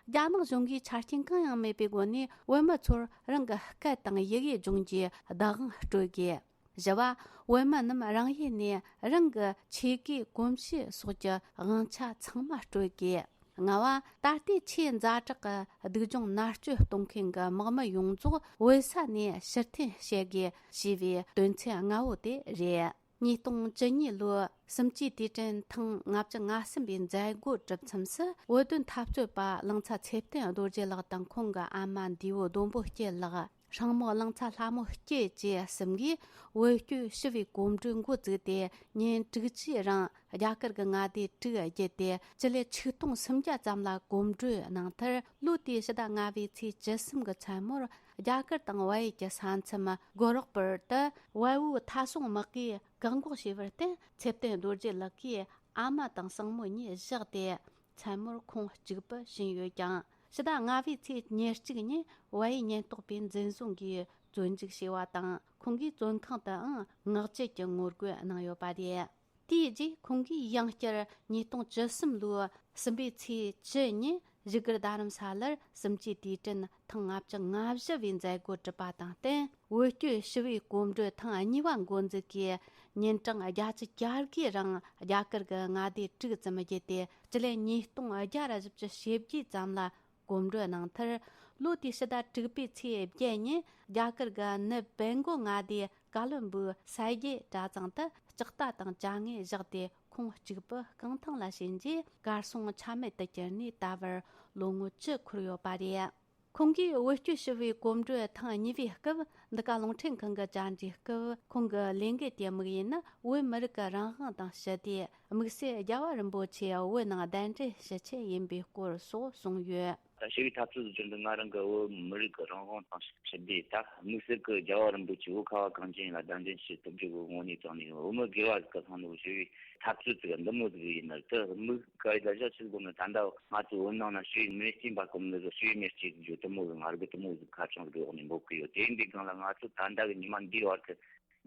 རྒྱ་ནག་གཞུང་གིས་ཆ་རྐྱེན་གང་ཡང་མེད་པའི་སྒོ་ནས་བོད་མི་ཚོར་རང་གི་སྐད་དང་ཡི་གེ་སྦྱོང་རྒྱུའི་བདག་དབང་སྤྲོད་དགོས། བཞི་བ། བོད་མི་རྣམས་རང་ཡུལ་ནས་རང་གི་ཆོས་གོས་གོམས་གཤིས་སོགས་ཀྱི་དབང་ཆ་ཚང་མ་སྤྲོད་དགོས། ལྔ་བ། ད་ལྟའི་ཆེས་ཛ་དྲག་གི་སྡུག་སྦྱོང་མནར་གཅོད་གཏོང་མཁན་གྱི་དམག་མི་ཡོངས་རྫོགས་བོད་ས་ནས་ཕྱིར་འཐེན་བྱེད་དགོས་ཞེས་པའི་དོན་ཚན་ལྔ་བོ་དེ་རེད། ཉིས་སྟོང་བཅུ་གཉིས་ལོའི་གསུམ་བཅུའི་དུས་དྲན་ཐེངས་ལྔ་བཅུ་ང་གསུམ་པའི་མཛད་སྒོ་གྲུབ་མཚམས་སུ། བོད་དོན་འཐབ་རྩོད་པ་གླང་ཚ་ཚེ་བརྟན་རྡོ་རྗེ་ལགས་དང་ཁོང་གི་ཨ་མ་འདས་པོ་ལྡོམ་པོ་སྐྱིད་ལགས། སྲིང་མོ་གླང་ཚ་ལྷ་མོ་སྐྱིད་བཅས་གསུམ་གྱིས་བོད་སྐྱོད་ཞི་བའི་གོམ་བགྲོད་འགོ་བཙུགས་ཏེ། ཉིན་དྲུག་ཅུའི་རིང་རྒྱ་གར་གྱི་མངའ་སྡེ་དྲུག་བརྒྱུད་དེ། སྤྱི་ལེ་ཆིག་སྟོང་སུམ་བརྒྱ་ཙམ་ལ་གོམ་བགྲོད་གནང་མཐར། ལོ་དེའི་ཕྱི་ཟླ་ལྔ་པའི་ཚེས་བཅུ་གསུམ་གྱི་མཚན་མོར། རྒྱ་གར་དང་བལ་ཡུལ་གྱི་ས་མཚམས་གོ་རོག་པུར་དུ། བལ་པོའི་མཐའ་སྲུང་དམག་གིས་བཀག་འགོག་བྱས་པར་བརྟེན། ཚེ་བརྟན་རྡོ་རྗེ་ལགས་ཀྱིས་ཨ་མ་དང་སྲིང་མོ་གཉིས་བཞག་སྟེ། མཚན་མོར་ཁོང་གཅིག་པུ་ཕྱིན་ཡོད་ཀྱང་། ཕྱི་ཟླ་ལྔ་པའི་ཚེས་ཉེར་གཅིག་ཉིན་བལ་ཡུལ་ཉེན་རྟོག་པས་འཛིན་བཟུང་གིས་བཙོན་འཇུག་བྱས་པ་དང་། ཁོང་གིས་བཙོན་ཁང་དུའང་ངག་བཅད་ཀྱི་ངོ་རྒོལ་གནང་ཡོད་པ་རེད། དེའི་རྗེས་ཁོང་གིས་ཡང་བསྐྱར་ཉིས་སྟོང་བཅུ་གསུམ་ལོའི་གསུམ་པའི་ཚེས་བཅུ་ཉིན་བཞུགས་སྒར་རྡ་རམ་ས་ལར་གསུམ་བཅུའི་དུས་དྲན་ཐེངས་ལྔ་བཅུ་ང་བཞི་བའི་མཛད་སྒོ་གྲུབ་པ་དང་བསྟུན། བོད་སྐྱོད་ཞི་བའི་གོམ་བགྲོད་ཐེངས་གཉིས་པ་འགོ་འཛུགས་ཀྱིས། ཉིན་གྲངས་བརྒྱད་ཅུ་གྱ་དགུའི་རིང་རྒྱ་གར་གྱི་མངའ་སྡེ་དྲུག་ཙམ་བརྒྱུད་དེ། སྤྱི་ལེ་ཉིས་སྟོང་བརྒྱ་ར་བཞི་བཅུ་ཞེ་བརྒྱད་ཙམ་ལ་གོམ་བགྲོད་གནང་མཐར། ལོ་དེའི་ཕྱི་ཟླ་དྲུག་པའི་ཚེས་བརྒྱད་ཉིན་རྒྱ་གར་གྱི་ནུབ་བེང་གོ་མངའ་སྡེ་ཀ་ལོན་སྦུག་ས་དགེ་གྲྭ་ཚང་དུ་ལྕགས་རྟ་དང་བཅའ་དངོས་བཞག་སྟེ། ཁོང་གཅིག་པུ་རྐང་ཐང་ལ་ཕྱིན་རྗེས། གར་སོང་ཆ་མེད་དུ་གྱུར་ནས་ད་བར་ལོ་ངོ་བཅུ་འཁོར་ཡོད་པ་རེད། ཁོང་གིས་བོད་སྐྱོད་ཞི་བའི་གོམ་བགྲོད་ཐེངས་གཉིས་པའི་སྐབས། འདི་ག་རླུང་འཕྲིན་ཁང་གི་བཅར་འདྲིའི་སྐབས། ཁོང་གི་ལས་འགུལ་དེའི་དམིགས་ཡུལ་ནི། བོད་མི་རིགས་ཀྱི་རང་དབང་དང་ཞི་བདེ། དམིགས་བསལ་རྒྱལ་བ་རིན་པོ་ཆེ་བོད་ནང་གདན་འདྲེན་ཞུ་ཆེད་ཡིན་པའི་སྐོར་སོགས་གསུངས་ཡོད། ད་ཞི་བའི་འཐབ་རྩོད་བརྒྱུད་འདི་ང་རང་གི་བོད་མི་རིགས་ཀྱི་རང་དབང་དང་ཞི་བདེ། ད་དམིགས་བསལ་གྱི་རྒྱལ་བ་རིན་པོ་ཆེ་བོད་ཁ་བ་གངས་ཅན་ཡིན་ལ་གདན་འདྲེན་ཞུ་ཐུབ་རྒྱུ་གི་ངོས་ནས་བཏང་ནས་བོད་མི་སྒེར་བ་ཟིག་གི་ཐོག་ནས་ཞི་བའི་འཐབ་རྩོད་ཟིག་འདི་མོ་ཟིག་ཡིན་ན། དེ་མི་ག་ཡི་ད་བཞག་ཆེ་དགོས་ན། ད་ལྟ་ང་ཚོ་བོད་ནང་ན་ཞི་བའི་མེ་སྐྱེས་འབར་གོ་མི་ཟིག་ཞི་བའི་མེ་སྐྱེས་རྒྱུ་དེ་མོ་ཟིག་ང་རང་གི་དེ་མོ་ཟིག་ཁ་བྱང་ཟིག་འོག་ནས་འབོད་གི་ཡོད། དེ་འདི་སྒང་ལ་ང་ཚོ་ད་ལྟ་གི་ཉི་མ་འདིའི་བར་དུ་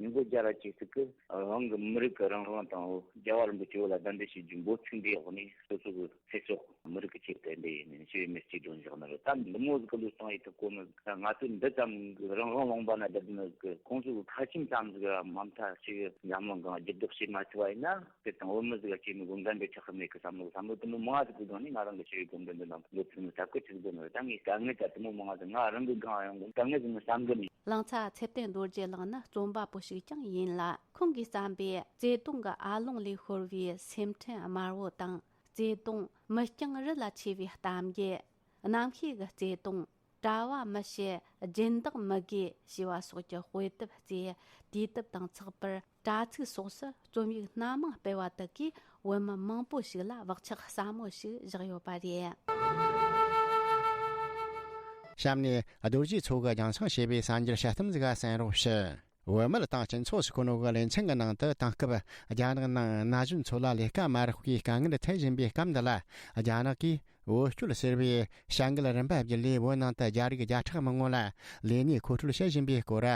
ཉིས་སྟོང་བརྒྱ་ར་གཅིག་ཙིག་གི་རང་གི་མི་རིགས་ཀྱི་རང་དབང་དང་རྒྱལ་བ་རིན་པོ་ཆེ་བོད་ལ་གདན་འདྲེན་བྱེད་རྒྱུ་འབོད་ཚིག་འདིའི་འོག་ནས་སོ་སོ་གི་ཚེ་སྲོག་མི་རིགས་ཀྱི་ཆེད་དུ་འདི་ཡིན་ནས་ཞི་བའི་མེ་སྐྱེས་སྒྲོན་བཞག་ནི་རེད། ད་འདི་མོ་ཟིག་གི་ལུས་སྟངས་ཡིན་ཐུབ་གོ་ནི། ད་ང་ཚོས་འདི་ཙམ་གི་རང་དབང་ལུང་པ་ན་བསྡད་ནི་གི་ཁོང་ཚོ་གི་ཁ་ཆེམས་ཙམ་ཟིག་ར་མ་མཐའ་ཞིག་འཛམ་གླིང་གང་འགྱུར་ལྡོག་བྱེད་མ་ཐུབ་པ་ཡིན་ན། དེ་དང་བོད་མི་ཟིག་ག་སྐྱེས་ནི་གོ་འགན་འདི་ཆགས་གི་མེད་གི་བསམ་བློ་བསམ་བློ་དེ་མོ་མང་ཟིག་གི་སྒང་ནས་ང་རང་གི་ཞི་བའི་གོམ་བགྲོད་འདི་ནང་འགོ་ཚུགས་ནི་ཐབས་ཀི་ཆེ་ཟིག་གོ་ནི་རེད། ད་ངས་དཀའ་ངལ་ད་དེ་མོ་མང་ཟིག་ང་རང་གི་སྒང་ཡང་དཀའ་ངལ་ཟིག་ནི་བསམ་གི་མེད། གླིང་ཚ་ཚེ་བརྟན་རྡོ་རྗེ་གླིང་ནི་རྩོམ་པ་པོ་ཞིག་ཀྱང་ཡིན་ལ། ཁོང་གིས་བརྩམས་པའི་བརྩེ་དུང་གི་ཨ་ལོང་ལས་ཤོར་བའི་སེམས་ཁྲལ་དམར་བོ་དང་། བརྩེ་དུང་མི་རྐྱང་རི་ལ་ཆེ་བའི་གཏམ་རྒྱུད། རྣམ་ཤེས་ཀྱི་བརྩེ་དུང་། གྲྭ་བ་མི་བྱེད་སྦྱིན་བདག་མི་དགོས་ཞེས་པ་སོགས་ཀྱི་དཔེ་དེབ་བརྩིས། དུས་དེབ་དང་ཚགས་པར། དྲ་ཚིགས་སོགས་སུ་རྩོམ་ཡིག་སྣ་མང་སྤེལ་བ་དག་གིས་བོད་མི་མང་པོ་ཞིག་ལ་བག་ཆགས་ཟབ་མོ་ཞིག་བཞག་ཡོད་པ་རེད། གཤམ་ནས་རྡོ་རྗེ་མཚོ་གིས་རྒྱང་སྲིང་བྱས་པའི་གསར་འགྱུར་དཔྱད་གཏམ་ཟིག་གསན་རོགས་ཞུ། བོད་མི་དང་སྤྱི་ཚོགས་སུ་གོ་ནོ་གི་ལེ་ཚན་གྱི་ནང་དུ་དེང་སྐབས་རྒྱ་ནག་ནང་ན་གཞོན་ཚོ་ལ་ལས་ཀ་མ་རག་པའི་དཀའ་ངལ་འཕྲད་བཞིན་པའི་སྐབས་འདི་ལ། རྒྱ་ནག་གིས་བོད་སྐྱོད་ཟེར་བའི་བྱ་འགུལ་རིམ་པ་བརྒྱུད་ལས་བོད་ནང་དུ་རྒྱ་རིགས་བརྒྱ་ཕྲག་མང་བོ་ལ་ལས་གནས་མཁོ་སྤྲོད་བྱེད་བཞིན་པའི་སྐོར།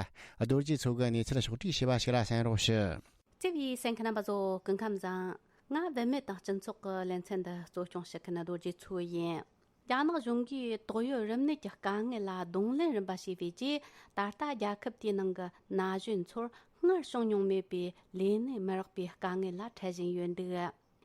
རྡོ་རྗེ་མཚོ་གིས་གནས་ཚུལ་ཕྱོགས་བསྒྲིགས་བྱས་པ་ཞིག་ལ་གསན་རོགས་ཞུ། བརྩེ་བའི་གསན་མཁན་རྣམ་པ་ཚོ་སྐུ་ཁམས་བཟང་། ང་བུད་མེད་དང་སྤྱི་ཚོགས་ཀྱི་ལེ་ཚན་འདི་གཙོ་སྐྱོང་བྱེད་མཁན་རྡོ་རྗེ་མཚོ་ཡིན། རྒྱ་ནག་གཞུང་གིས་ཏོག་དབྱིབས་རིམས་ནད་ཀྱི་དཀའ་ངལ་ལ་གདོང་ལེན་རིམ་པ་བྱས་པའི་རྗེས། ད་ལྟ་རྒྱལ་ཁབ་དེའི་ནང་གི་ན་གཞོན་ཚོར་སྔར་བྱུང་མྱོང་མེད་པའི་ལས་གནས་མི་རག་པའི་དཀའ་ངལ་ལ་འཕྲད་བཞིན་ཡོད་འདུག་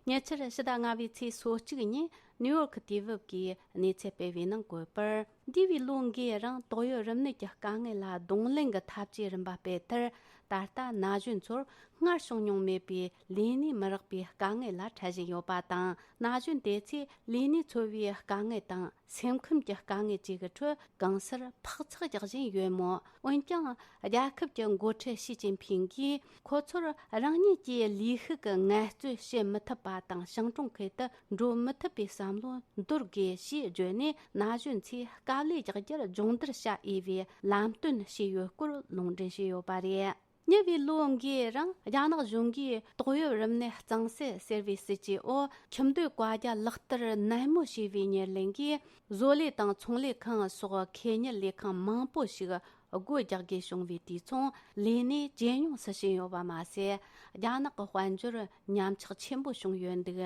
ཉེ་ཆར་ཕྱི་ཟླ་ལྔ་པའི་ཚེས་སོ་གཅིག་ཉིན་ནིའུ་ཡོག་དུས་བབ་ཀྱིས་གནས་ཚུལ་སྤེལ་བའི་ནང་བཀོད་པར། འདས་པའི་ལོ་འགའི་རིང་ཏོག་དབྱིབས་རིམས་ནད་ཀྱི་དཀའ་ངལ་ལ་གདོང་ལེན་གྱི་འཐབ་ཇུས་རིམ་པ་སྤེལ་མཐར། ད་ལྟ་ན་གཞོན་ཚོར་སྔར་བྱུང་མྱོང་མེད་པའི་ལས་གནས་མི་རག་པའི་དཀའ་ངལ་ལ་འཕྲད་བཞིན་ཡོད་པ་དང་། ན་གཞོན་དེ་ཚོས་ལས་གནས་འཚོལ་བའི་དཀའ་ངལ་དང་། སེམས་ཁམས་ཀྱི་དཀའ་ངལ་བཅས་ཀྱི་ཁྲོད་གང་སར་འཕག་འཚག་རྒྱག་བཞིན་ཡོད་མོད། འོན་ཀྱང་རྒྱལ་ཁབ་ཀྱི་འགོ་ཁྲིད་ཞི་ཅིན་ཕིང་གིས་ཁོ་ཚོར་རང་ཉིད་ཀྱི་ལུས་ཤུགས་ཀྱི་ངལ་རྩོལ་བྱེད་མི་ཐུབ་པ་དང་། ཞིང་གྲོང་ཁུལ་དུ་འགྲོ་མི་ཐུབ་པའི་བསམ་བློ་འདོར་དགོས་ཞེས་བརྗོད་ནས། ན་གཞོན་ཚོས་དཀའ་ལས་རྒྱག་རྒྱུར་སྦྱོང་བརྡར་བྱ་འོས་པའི་ལམ་སྟོན་བྱས་ཡོད་སྐོར་ལུང་འདྲེན་བྱས་ཡོད་པ་རེད། ཉེ་བའི་ལོ་འགའི་རིང་རྒྱ་ནག་གཞུང་གིས་ཏོག་དབྱིབས་རིམས་ནད་གཙང་སེལ་ཟེར་བའི་སྲིད་ཇུས་འོག་ཁྱིམ་སྡོད་བཀའ་རྒྱ་ལག་བསྟར་ནན་མོ་བྱས་པའི་ཉེར་ལེན་གྱིས། བཟོ་ལས་དང་ཚོང་ལས་ཁང་སོགས་ཁེ་གཉེར་ལས་ཁང་མང་པོ་ཞིག་སྒོ་རྒྱག་དགོས་བྱུང་བའི་དུས་མཚུངས། ལས་གནས་ཇེ་ཉུང་དུ་ཕྱིན་ཡོད་པ་མ་ཟད། རྒྱ་ནག་གི་དཔལ་འབྱོར་ཉམས་ཆག་ཆེན་པོ་བྱུང་ཡོད་འདུག་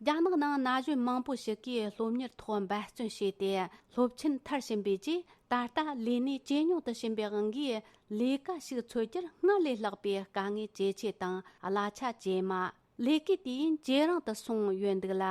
རྒྱ་ནག་ནང་ན་གཞོན་མང་པོ་ཞིག་གིས་སློབ་གཉེར་ཐོག་འབད་བརྩོན་བྱས་ཏེ་སློབ་ཆེན་མཐར་ཕྱིན་པའི་རྗེས། ད་ལྟ་ལས་གནས་ཇེ་ཉུང་དུ་ཕྱིན་པའི་དབང་གིས། ལས་ཀ་ཞིག་འཚོལ་རྒྱུར་སྔར་ལས་ལྷག་པའི་དཀའ་ངལ་ཇེ་ཆེ་དང་གླ་ཆ་ཇེ་དམའ། ལས་ཀའི་དུས་ཡུན་ཇེ་རིང་དུ་སོང་ཡོད་འདུག་ལ།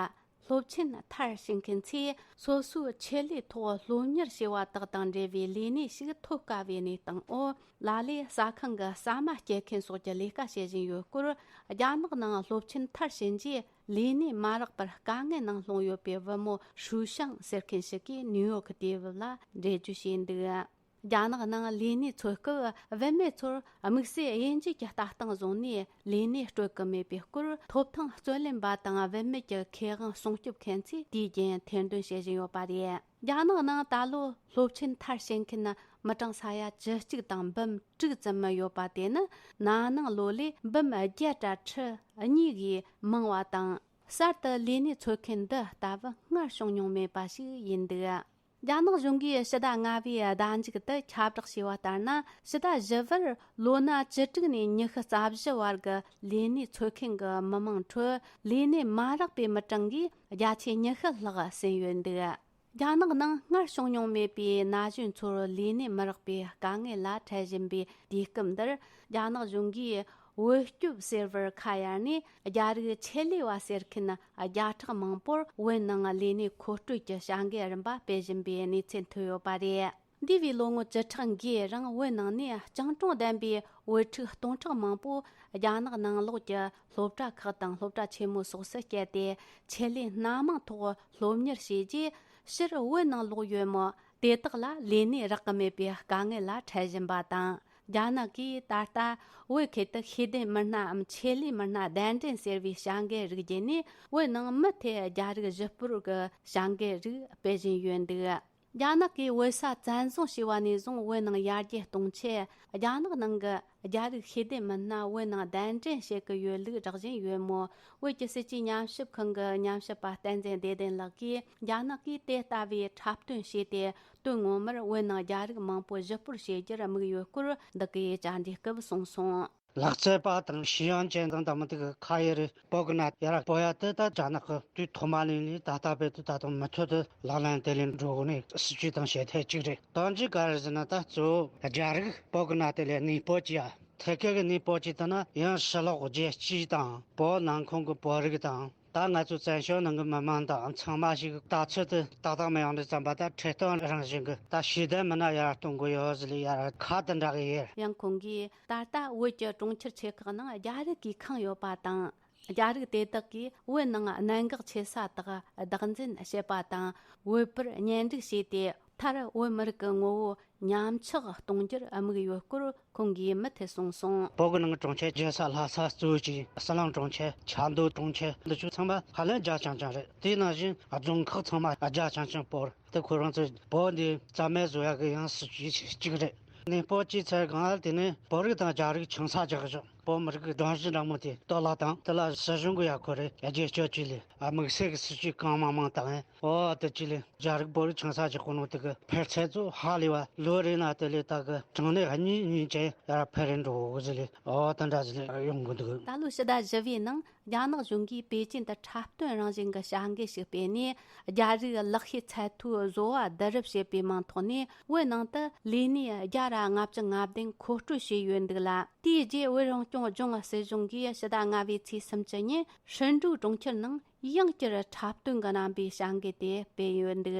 སློབ་ཆེན་མཐར་ཕྱིན་མཁན་ཚོས་སོ་སོའི་ཆེད་ལས་ཐོག་སློབ་གཉེར་བྱས་པ་དག་དང་འབྲེལ་བའི་ལས་གནས་ཤིག་ཐོབ་དཀའ་བའི་གནས་སྟངས་འོག་ལ་ལས་ཟ་ཁང་གི་ཟ་མ་སྐྱེལ་མཁན་སོགས་ཀྱི་ལས་ཀ་བྱེད་བཞིན་ཡོད་སྐོར། རྒྱ་ནག་ནང་སློབ་ཆེན་མཐར་ཕྱིན་རྗེས། ལས་གནས་མ་རག་པར་དཀའ་ངལ་ནང་ལྷུང་ཡོད་པའི་བུ་མོ་ཧྲུའུ་ཤང་ཟེར་མཁན་ཞིག་གིས་ནིའུ་ཡོག་དུས་བབ་ལ་འགྲེལ་བརྗོད་བྱས་འདུག་རྒྱ་ནག་ནང་ལས་གནས་འཚོལ་སྐབས། བུད་མེད་ཚོར་དམིགས་བསལ་དབྱེ་འབྱེད་ཀྱི་ལྟ་སྟངས་བཟུང་ནས་ལས་གནས་སྤྲོད་ཀྱི་མེད་པའི་སྐོར། ཐོབ་ཐང་རྩོད་ལེན་པ་དང་བུད་མེད་ཀྱི་ཁེ་དབང་སྲུང་སྐྱོབ་མཁན་ཚོས་དུས་རྒྱུན་ཐེར་འདོན་བྱེད་བཞིན་ཡོད་པ་རེད། རྒྱ་ནག་ནང་ད་ལོ་སློབ་ཆེན་མཐར་ཕྱིན་མཁན་མི་གྲངས་ས་ཡ་བཅུ་གཅིག་དང་འབུམ་དྲུག་ཙམ་ཡོད་པ་དེ་ནི་ན་ནིང་ལོ་ལས་འབུམ་བརྒྱད་དྲུག་གིས་མང་བ་དང་། གསར་དུ་ལས་གནས་འཚོལ་མཁན་འདི་ལྟ་བུ་སྔར་བྱུང་མྱོང་མེད་པ་ཞིག་ཡིན་འདུག་རྒྱ་ནག་གཞུང་གིས་ཕྱི་ཟླ་ལྔ་པའི་ཟླ་མཇུག་ཏུ་ཁྱབ་བསྒྲགས་བྱས་པ་ལྟར་ན། ཕྱི་ཟླ་བཞི་པར་ལོ་ན་བཅུ་དྲུག་ནས་ཉི་ཤུ་རྩ་བཞི་བར་གྱི་ལས་གནས་འཚོལ་མཁན་གྱི་མི་མང་ཁྲོད་ལས་གནས་མ་རག་པའི་མི་གྲངས་ཀྱིས་བརྒྱ་ཆ་ཉི་ཤུ་ལྷག་ཟིན་ཡོད་འདུག་རྒྱ་ནག་ནང་སྔར་བྱུང་མྱོང་མེད་པའི་ན་གཞོན་ཚོར་ལས་གནས་མི་རག་པའི་དཀའ་ངལ་ལ་འཕྲད་བཞིན་པའི་དུས་སྐབས་འདིར། རྒྱ་ནག་གཞུང་གིས་བོད་སྐྱོབ་ཟེར་བར་ཁ་གཡར་ནས། རྒྱ་རིགས་ཆེད་ལས་པ་ཟེར་མཁན་བརྒྱ་ཕྲག་མང་པོར་བོད་ནང་ལས་གནས་མཁོ་སྤྲོད་ཀྱི་བྱ་འགུལ་རིམ་པ་སྤེལ་བཞིན་པའི་གནས་ཚུལ་ཐོན་ཡོད་པ་རེད། འདས་པའི་ལོ་ངོ་བཅུ་ཕྲག་འགའི་རིང་བོད་ནང་ནས་སྤྱང་གྲུང་ལྡན་པའི་བོད་ཕྲུག་སྟོང་ཕྲག་མང་པོ་རྒྱ་ནག་ནང་ལོགས་ཀྱི་སློབ་གྲྭ་ཁག་དང་སློབ་གྲྭ་ཆེན་མོ་སོགས་སུ་བསྐྱལ་ཏེ། ཆེད་ལས་སྣ་མང་ཐོག་སློབ་གཉེར་བྱས་རྗེས། ཕྱིར་བོད་ནང་ལོག་ཡོད་མོད། དེ་དག་ལ་ལས་གནས་རག་གི་མེད་པའི་དཀའ་ངལ་ལ་འཕྲད་བཞིན་པ་དང་ རྒྱ་ནག་གིས་ད་ལྟ་བོད་ཁུལ་དུ་ཤེས་ལྡན་མི་སྣའམ་ཆེད་ལས་མི་སྣ་གདན་འདྲེན་ཟེར་བའི་བྱ་འགུལ་རིགས་བརྒྱུད་ནས། བོད་ནང་མུ་མཐུད་རྒྱ་རིགས་གཞི་སྤོར་གྱི་བྱ་འགུལ་རིགས་སྤེལ་བཞིན་ཡོད་འདུག་རྒྱ་ནག་གིས་བོད་ས་བཙན་བཟུང་བྱས་པ་ནས་བཟུང་། བོད་ནང་ཡར་རྒྱས་གཏོང་ཆེད་རྒྱ་ནག་ནང་གི་རྒྱ་རིགས་ཤེས་ལྡན་མི་སྣ་བོད་ནང་གདན་འདྲེན་བྱེད་ཀྱི་ཡོད་ལུགས་བསྒྲགས་བཞིན་ཡོད་མོད། བོད་ཀྱི་སྲིད་ཇུས་ཉམས་ཞིབ་ཁང་གི་ཉམས་ཞིབ་པ་བསྟན་འཛིན་བདེ་ལྡན་ལགས་ཀྱིས། རྒྱ་ནག་གིས་དེ་ལྟ་བུའི་འཁྲབ་སྟོན་བྱས་ཏེ། དོན་ངོ་མར་བོད་ནང་རྒྱ་རིགས་མང་པོ་གཞི་སྤོར་བྱེད་རྒྱུར་དམིགས་ཡོད་སྐོར། འདི་གའི་བཅར་འདྲིའི་སྐབས་གསུངས་སོང་། ལག་རྩལ་པ་དང་ཤེས་ཡོན་ཅན་དང་། དེ་མོ་དེ་གི་ཁ་ཡི་རེད། བོད་གི་ནང་ཡར་སྤོ་ཡ་དེ་ད་རྒྱ་ནག་གི་དུས་ཐོག་མ་ནས་ནི་ད་ལྟ་བར་དུ་ད་དུང་མུ་མཐུད་དུ་ལག་ལེན་དེ་ལེན་འགྲོ་དགོས་ནི་སྲིད་ཇུས་དང་བྱེད་ཐབས་གཅིག་རེད། གང་ཅི་ག་རེ་ཟེར་ན། ད་གཙོ་བོ་རྒྱ་རིགས་བོད་གི་ནང་དེ་ལ་གནས་སྤོ་བྱེད་ཡ། ཐད་ཀའི་གནས་སྤོ་བྱེད་དེ་ནི་ཡང་ཕྱི་ལོགས་རྒྱལ་སྤྱི་དང་བོད་ནང་ཁོངས་ཀྱི་བོད་རིགས་དང་། ད་ང་ཚོ་བཙན་བྱོལ་ནང་གི་མི་མང་དང་ཚང་མ་ཞིག་ལྟ་ཚུལ་དེ་ཏག་ཏག་མི་ཡོང་དུས་ཙམ་པ། ད་ཁྲིད་སྟོན་རང་བཞིན་གྱི་ད་ཤེས་ལྡན་མི་སྣ་ཡར་གཏོང་དགོས་ཡོད་ཟེར་ལས་ཡར་ཁ་དེ་འདྲ་གི་ཡོད། ཡང་ཁོང་གིས་ད་ལྟ་བོད་ཀྱི་གྲོང་ཁྱེར་ཆེ་ཁག་ནང་རྒྱ་རིགས་ཀྱིས་ཁེངས་ཡོད་པ་དང་། རྒྱ་རིགས་དེ་དག་གིས་བོད་ནང་གནད་འགག་ཆེ་ས་དག་བདག་འཛིན་བྱེད་པ་དང་། བོད་པར་གཉེན་སྒྲིག་བྱས་ཏེ། མཐར་བོད་མི་རིགས་ཀྱི་ངོ་བོ་ཉམས་ཆག་གཏོང་རྒྱུར་དམིགས་ཡོད་སྐོར་ཁོང་གིས་མུ་མཐུད་གསུངས་སོང་། བོད་གི་ནང་གི་གྲོང་ཁྱེར་རྒྱལ་ས་ལྷ་ས་གཙོ་བོ་གཅིག་ཟི་ལིང་གྲོང་ཁྱེར། ཆབ་མདོ་གྲོང་ཁྱེར། འདི་ཚོ་ཚང་མ་ཧ་ལས་རྒྱ་ཆུང་ཆུང་རེད། དེ་ནང་བཞིན་རྫོང་ཁག་ཚང་མ་རྒྱ་ཆུང་ཆུང་སྤོར། དེ་ཁོ་རང་ཚོས་བོད་འདི་རྩ་མེད་བཟོ་ཡག་གི་ཡང་སྲིད་ཇུས་གཅིག་རེད། གནས་སྤོ་བྱས་ཚར་གོང་ལ། དེ་ནས་བོད་རིགས་དང་རྒྱ་རིགས་ཆང་ས་རྒྱག་ཞོག་བོད་མི་རིགས་ཀྱི་སྒྲོམ་གཞི་འདྲ་མོ་དེ་གཏོར་བརླག་བཏང་། དེ་ལ་སྲིད་གཞུང་གི་ཡ་ཁོ་རེ་རྒྱ་སྐྱོད་ཅིག་ལས། ཨ། དམིགས་བསལ་གྱི་སྲིད་ཇུས་གང་མང་མང་བཏང་། ཨོ། དེ་ཅི་ལས་རྒྱ་རིགས་བོད་རིགས་ཆང་ས་ཅིག་གོ་ནོ་དེ་གི་འཕེལ་ཚད་ཚོ་ཧ་ལས་པ། ལོ་རེ་ན་དེ་ལས་ད་གི་གྲངས་ནས་གཉིས་གཉིས་ཅན་ཡར་འཕེལ་རེ་འགྲོ་གི་ཟེར་ལས། ཨོ། དེ་འདྲ་ཟེར་ལས་ཡོང་གི་འདུག་ད་ལོ་ཕྱི་ཟླ་བཞི་པའི་ནང་རྒྱ་ནག་གཞུང་གིས་པེ་ཅིན་དུ་འཁྲབ་སྟོན་རང་བཞིན་གྱི་བྱ་འགུལ་ཞིག་སྤེལ་ནས། རྒྱ་རིགས་ལག་ཤེས་ཚད་མཐོའི་བཟོ་བ་བསྡུ་རུབ་བྱེད་པའི་མིང་ཐོག་ནས། བོད་ནང་དུ་ལས་གནས་བརྒྱ་དང་ལྔ་བཅུ་ང་བདུན་མཁོ་སྤྲོད་བྱས་ཡོད་འདུག་ལ། དེའི་རྗེས་བོད་རང་སྐྱོང་ལྗོངས་སྲིད་གཞུང་གིས་ཕྱི་ཟླ་ལྔ་པའི་ཚེས་སུམ་ཅུ་ཉིན་ཧྲིན་ཀྲུའུ་གྲོང་ཁྱེར་ནང་ཡང་བསྐྱར་འཁྲབ་སྟོན་གྱི་རྣམ་པའི་བྱ་འགུལ་དེ་སྤེལ་ཡོད་འདུག་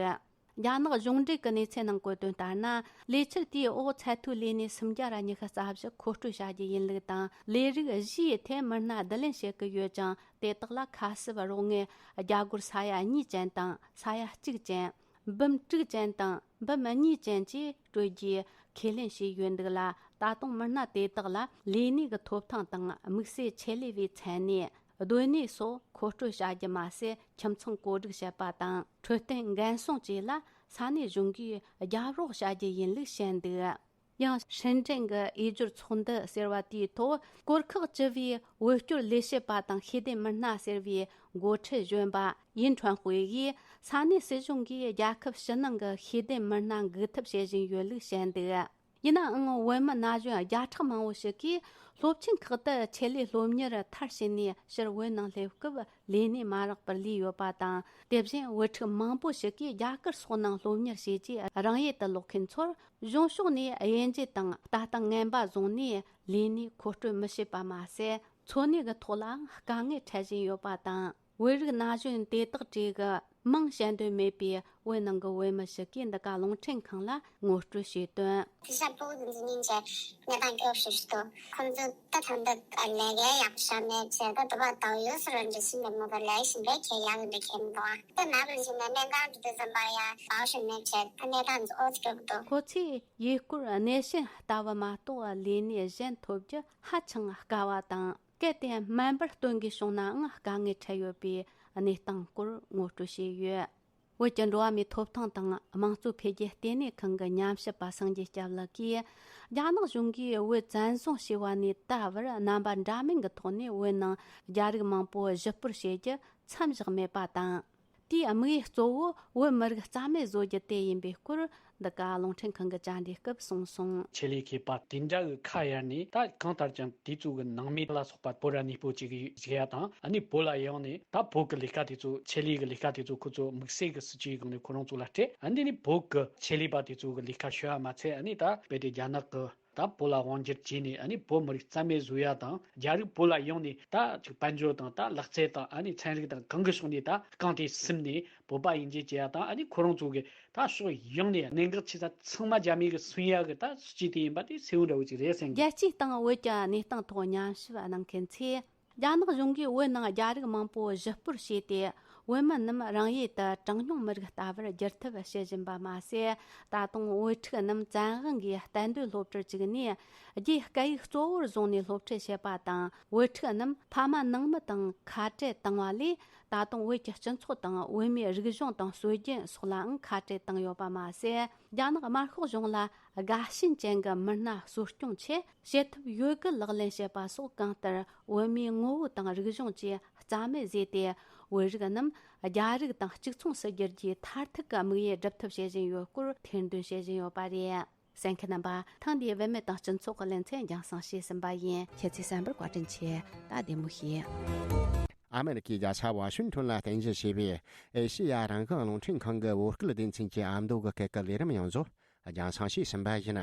རྒྱ་ནག་གཞུང་འབྲེལ་གྱི་གནས་ཚུལ་ནང་བཀོད་དོན་ལྟར་ན། ལས་འཆར་དེའི་འོག་ཚད་མཐོའི་ལས་གནས་སུམ་བརྒྱ་ར་ཉི་ཤུ་རྩ་བཞི་མཁོ་སྤྲོད་བྱ་རྒྱུ་ཡིན་ལུགས་དང་། ལས་རིགས་བཞིའི་ཐད་མི་སྣ་བསྡུ་ལེན་བྱེད་ཀྱི་ཡོད་ཅིང་། དེ་དག་ལ་ཁ་གསབ་རོགས་དངུལ་རྒྱ་སྒོར་ས་ཡ་གཉིས་ཅན་དང་ས་ཡ་གཅིག་ཅན། འབུམ་དྲུག་ཅན་དང་འབུམ་གཉིས་ཅན་བཅས་སྤྲོད་རྒྱུའི་ཁས་ལེན་བྱས་ཡོད་འདུག་ལ། ད་དུང་མི་སྣ་དེ་དག་ལ་ལས་གནས་ཀྱི་ཐོབ་ཐང་དང་། དམིགས་བསལ་ཆེད་ལས་པའི་མཚན་གནས། སྡོད་གནས་སོགས་མཁོ་སྤྲོད་བྱ་རྒྱུ་མ་ཟད། ཁྱིམ་ཚང་བཀོད་སྒྲིག་བྱེད་པ་དང་། འཕྲོད་བསྟེན་འགན་སྲུང་བཅས་ལ་ས་གནས་གཞུང་གིས་རྒྱབ་རོགས་བྱ་རྒྱུ་ཡིན་ལུགས་བཤད་འདུག་ཡང་ཧྲིན་ཀྲེན་གྱི་འོས་སྦྱོར་ཚོགས་འདུ་ཟེར་བ་དེའི་ཐོག་གོར་ཁག་བཅུ་པའི་བོད་སྐྱོར་ལས་བྱེད་པ་དང་ཤེས་ལྡན་མི་སྣ་ཟེར་བའི་འགོ་ཁྲིད་གཞོན་པ་ཡིན་ཁྲོན་ཧུའེ་ཡིས། ས་གནས་སྲིད་གཞུང་གིས་རྒྱལ་ཁབ་ཕྱི་ནང་གི་ཤེས་ལྡན་མི་སྣ་འགུག་ཐབས་བྱེད་བཞིན་ཡོད་ལུགས་བཤད་འདུག་ཡིན་ནའང་། བོད་མི་ན་གཞོན་བརྒྱ་ཕྲག་མང་བོ་ཞིག་གིས་སློབ་ཆེན་ཁག་ཏུ་ཆེད་ལས་སློབ་གཉེར་མཐར་ཕྱིན་ནས། ཕྱིར་བོད་ནང་སླེབས་སྐབས་ལས་གནས་མ་རག་པར་ལུས་ཡོད་པ་དང་། དེ་བཞིན་བུ་ཕྲུག་མང་པོ་ཞིག་གིས་རྒྱ་གར་སོགས་ནང་སློབ་གཉེར་བྱས་རྗེས་རང་ཡུལ་དུ་ལོག་མཁན་ཚོར། གཞུང་ཕྱོགས་ནས་དབྱེ་འབྱེད་དང་ལྟ་སྟངས་ངན་པ་བཟུང་ནས། ལས་གནས་མཁོ་སྤྲོད་མི་བྱེད་པ་མ་ཟད། འཚོ་གནས་ཀྱི་ཐོག་ལའང་དཀའ་ངལ་འཕྲད་བཞིན་ཡོད་པ་དང་། བོད་རིགས་ན་གཞོན་དེ་དག་གྲས་ཀྱི་མིང་བཤད་འདོད་མེད་པའི་བོད་ནང་གི་བོད་མི་ཞིག་གིས་འདི་ག་རླུང་འཕྲིན་ཁང་ལ་ངོ་སྤྲོད་བྱས་དོན། དེང་སང་བོད་དུ་འཛིན་ཉིན་གྱི་གནས་སྟངས་སྐྱོ་ཤོས་ཤིག་འདུག་ཁོང་ཚོ་ད་ཐང་འདི་ལས་ཀའི་ཡག་ཤ་མེད་ཚེ་ད་དུ་བ་དང་ཡོད་སར་འདྲི་སྲིད་འདི་མོ་གི་ལས་ཤིག་འདི་ཁྱེད་ཡག་འདི་ཁྱེད་མི་འདུག་ཨ། ད་ན་བུ་ཞིག་ནས་གནས་སྟངས་འདི་དུ་འཛིན་པ་ཡ་བའོ་ཤིག་མེད་ཚེ་ད་གནས་སྟངས་འདི་ཨོ་ཙི་སྐྱོ་གི་འདུག་ཁོ་ཚོས་ཡུལ་སྐོར་གནས་ཆེན་ལྟ་བུ་མ་གཏོགས་ལས་གནས་གཞན་ཐོབ་རྒྱུ་ཧ་ཅང་དཀའ་བ་དང་། གལ་ཏེ་སྨན་པར་སྟོན་དགོས་བྱུང་ནའང་དཀའ་ངལ་འཕྲད་ཡོད་པའི་གནས་སྟངས་སྐོར་ངོ་སྤྲོད་བྱས་ཡོད། བོད་ཀྱི་འགྲོ་བ་མིའི་ཐོབ་ཐང་དང་དམངས་གཙོ་འཕེལ་རྒྱས་ལྟེ་གནས་ཁང་གི་ཉམས་ཞིབ་པ་སངས་རྒྱས་སྐྱབས་ལགས་ཀྱིས། རྒྱ་ནག་གཞུང་གིས་བོད་བཙན་བཟུང་བྱས་པ་ནས་ད་བར་རྣམ་པ་འདྲ་མིན་གྱི་ཐོག་ནས་བོད་ནང་རྒྱ་རིགས་མང་པོ་གཞི་སྤོར་བྱེད་རྒྱུ་མཚམས་བཞག་མེད་པ་དང་། དེའི་དམིགས་ཡུལ་གཙོ་བོ་བོད་མི་རིགས་རྩ་མེད་བཟོ་རྒྱུ་དེ་ཡིན་པའི་སྐོར། འདི་ག་རླུང་འཕྲིན་ཁང་གི་བཅར་འདྲིའི་སྐབས་གསུངས་སོང་། ཆེད་ལས་མཁས་པ་དེ་འདྲ་གི་ཁ་གཡར་ནས། ད་གང་ལྟར་ཀྱང་དེ་ཚོ་གི་ནང་མི་ལ་སོགས་པ་བོད་ར་གནས་སྤོ་བྱེད་ཀྱི་ཡོད་ཟེར་ཡ་དང་། ཨ་ནི་བོད་ལ་ཡོང་ནས་ད་བོད་ཀྱི་ལས་ཀ་དེ་ཚོ། ཆེད་ལས་ཀྱི་ལས་ཀ་དེ་ཚོ་ཁོ་ཚོ་དམིགས་བསལ་གྱི་སྲིད་ཇུས་སྒང་ནས་ཁོ་རང་ཚོ་ལ་སྤྲད། ཨ་ནི་ནི་བོད་ཀྱི་ཆེད་ལས་པ་དེ་ཚོ་གི་ལས་ཀ་ཤོད་ཡ་མ་ཚད། ཨ་ནི་ད་རྦད་དེ་རྒྱ་ནག་གི་ད་བོད་ལ་དབང་སྒྱུར་བྱས་ནས། ཨ་ནི་བོད་མི་རིགས་རྩ་མེད་བཟོ་ཡ་དང་། རྒྱ་རིགས་བོད་ལ་ཡོང་ནས་ད་ཅིག་དཔལ་འབྱོར་དང་། ད་ལག་རྩལ་དང་། ཨ་ནི་ཚན་རིག་དང་། གང་གི་ཕྱོགས་ནས་ད་རྐང་དེ་ཟིན་ནས་བོད་པ་ཡིན་གཅིག་བྱེད་ཡ་དང་། ཨ་ནི་ཁོ་རང་ཚོ་གི་ད་ཕྱོགས་ཡོངས་ནས་གནད་འགག་ཆེ་ས་ཚང་མ་རྒྱ་མི་གིས་སུན་ཡ་གི་ད་སྲིད་ཇུས་དེ་ཡིན་པ་དེ་གསལ་བོ་འདྲ་བོ་ཅིག་རེད་བསམ་གི། རྒྱལ་སྤྱིའི་སྟེང་བོད་ཀྱི་གནས་སྟངས་ཐོག་ཉམས་ཞིབ་གནང་མཁན་ཚོས། རྒྱ་ནག་གཞུང་གིས་བོད་ནང་རྒྱ་རིགས་མང་པོ་གཞི་སྤོར་བྱས་ཏེ། བོད་མི་རྣམས་རང་ཡུལ་དུ་གྲངས་ཉུང་མི་རིགས་ལྟ་བུར་བསྒྱུར་ཐབས་བྱེད་བཞིན་པ་མ་ཟད། ད་དུང་བོད་ཕྲུག་རྣམས་བཙན་དབང་གིས་གཏན་སྡོད་སློབ་གྲྭར་བཅུག་ནས། རྒྱའི་སྐད་ཡིག་གཙོ་བོར་བཟུང་ནས་སློབ་ཁྲིད་བྱེད་པ་དང་། བོད་ཕྲུག་རྣམས་ཕ་མ་ནང་མི་དང་ཁ་བྲལ་བཏང་བ་ལས། ད་དུང་བོད་ཀྱི་སྤྱི་ཚོགས་དང་བོད་མིའི་རིག་གཞུང་དང་སྲོལ་རྒྱུན་སོགས་ལའང་ཁ་བྲལ་བཏང་ཡོད་པ་མ་ཟད། རྒྱ་ནག་དམར་ཤོག་གཞུང་ལ་དགའ་ཞེན་ཅན་གྱི་མི་སྣ་གསོ་སྐྱོང་ཆེད་བྱེད་ཐབས་ཡོད་དགུ་ལག་ལེན་བྱེད་པ་སོགས། གང་ལྟར་བོད་མིའི་ངོ་བོ་དང་རིག་གཞུང་བཅས་རྩ་མེད་བཟོས་ཏེ། བོད་རིགས་རྣམས་རྒྱ་རིགས་དང་གཅིག་མཚུངས་སུ་འགྱུར་རྒྱུའི་མཐར་ཐུག་གི་དམིགས་ཡུལ་སྒྲུབ་ཐབས་བྱེད་བཞིན་ཡོད་སྐོར་ཐེར་འདོན་བྱེད་བཞིན་ཡོད་པ་རེད། གསན་མཁན་རྣམ་པ། ཐེངས་འདིའི་བུད་མེད་དང་སྤྱི་ཚོགས་ཀྱི་ལེ་ཚན་རྒྱང་སྲིང་བྱས་ཟིན་པ་ཡིན། ཁྱེད་ཚོས་གསན་པར་བཀའ་དྲིན་ཆེ། ད་བདེ་མོ་བྱོས། ཨ་མེ་རི་ཁའི་རྒྱལ་ས་ཝ་ཤིང་ཊོན་ལ་རྟེན་གཞི་བྱས་པའི་ཨེ་ཤེ་ཡ་རང་དབང་རླུང་འཕྲིན་ཁང་གི་བོད་སྐད་སྡེ་ཚན་གྱི་ཨ་མདོ་གི་སྐད་ཀྱི་ལས་རིམ་ཡོངས་རྫོགས་རྒྱང་སྲིང་བྱས་ཟིན་པ་ཡིན།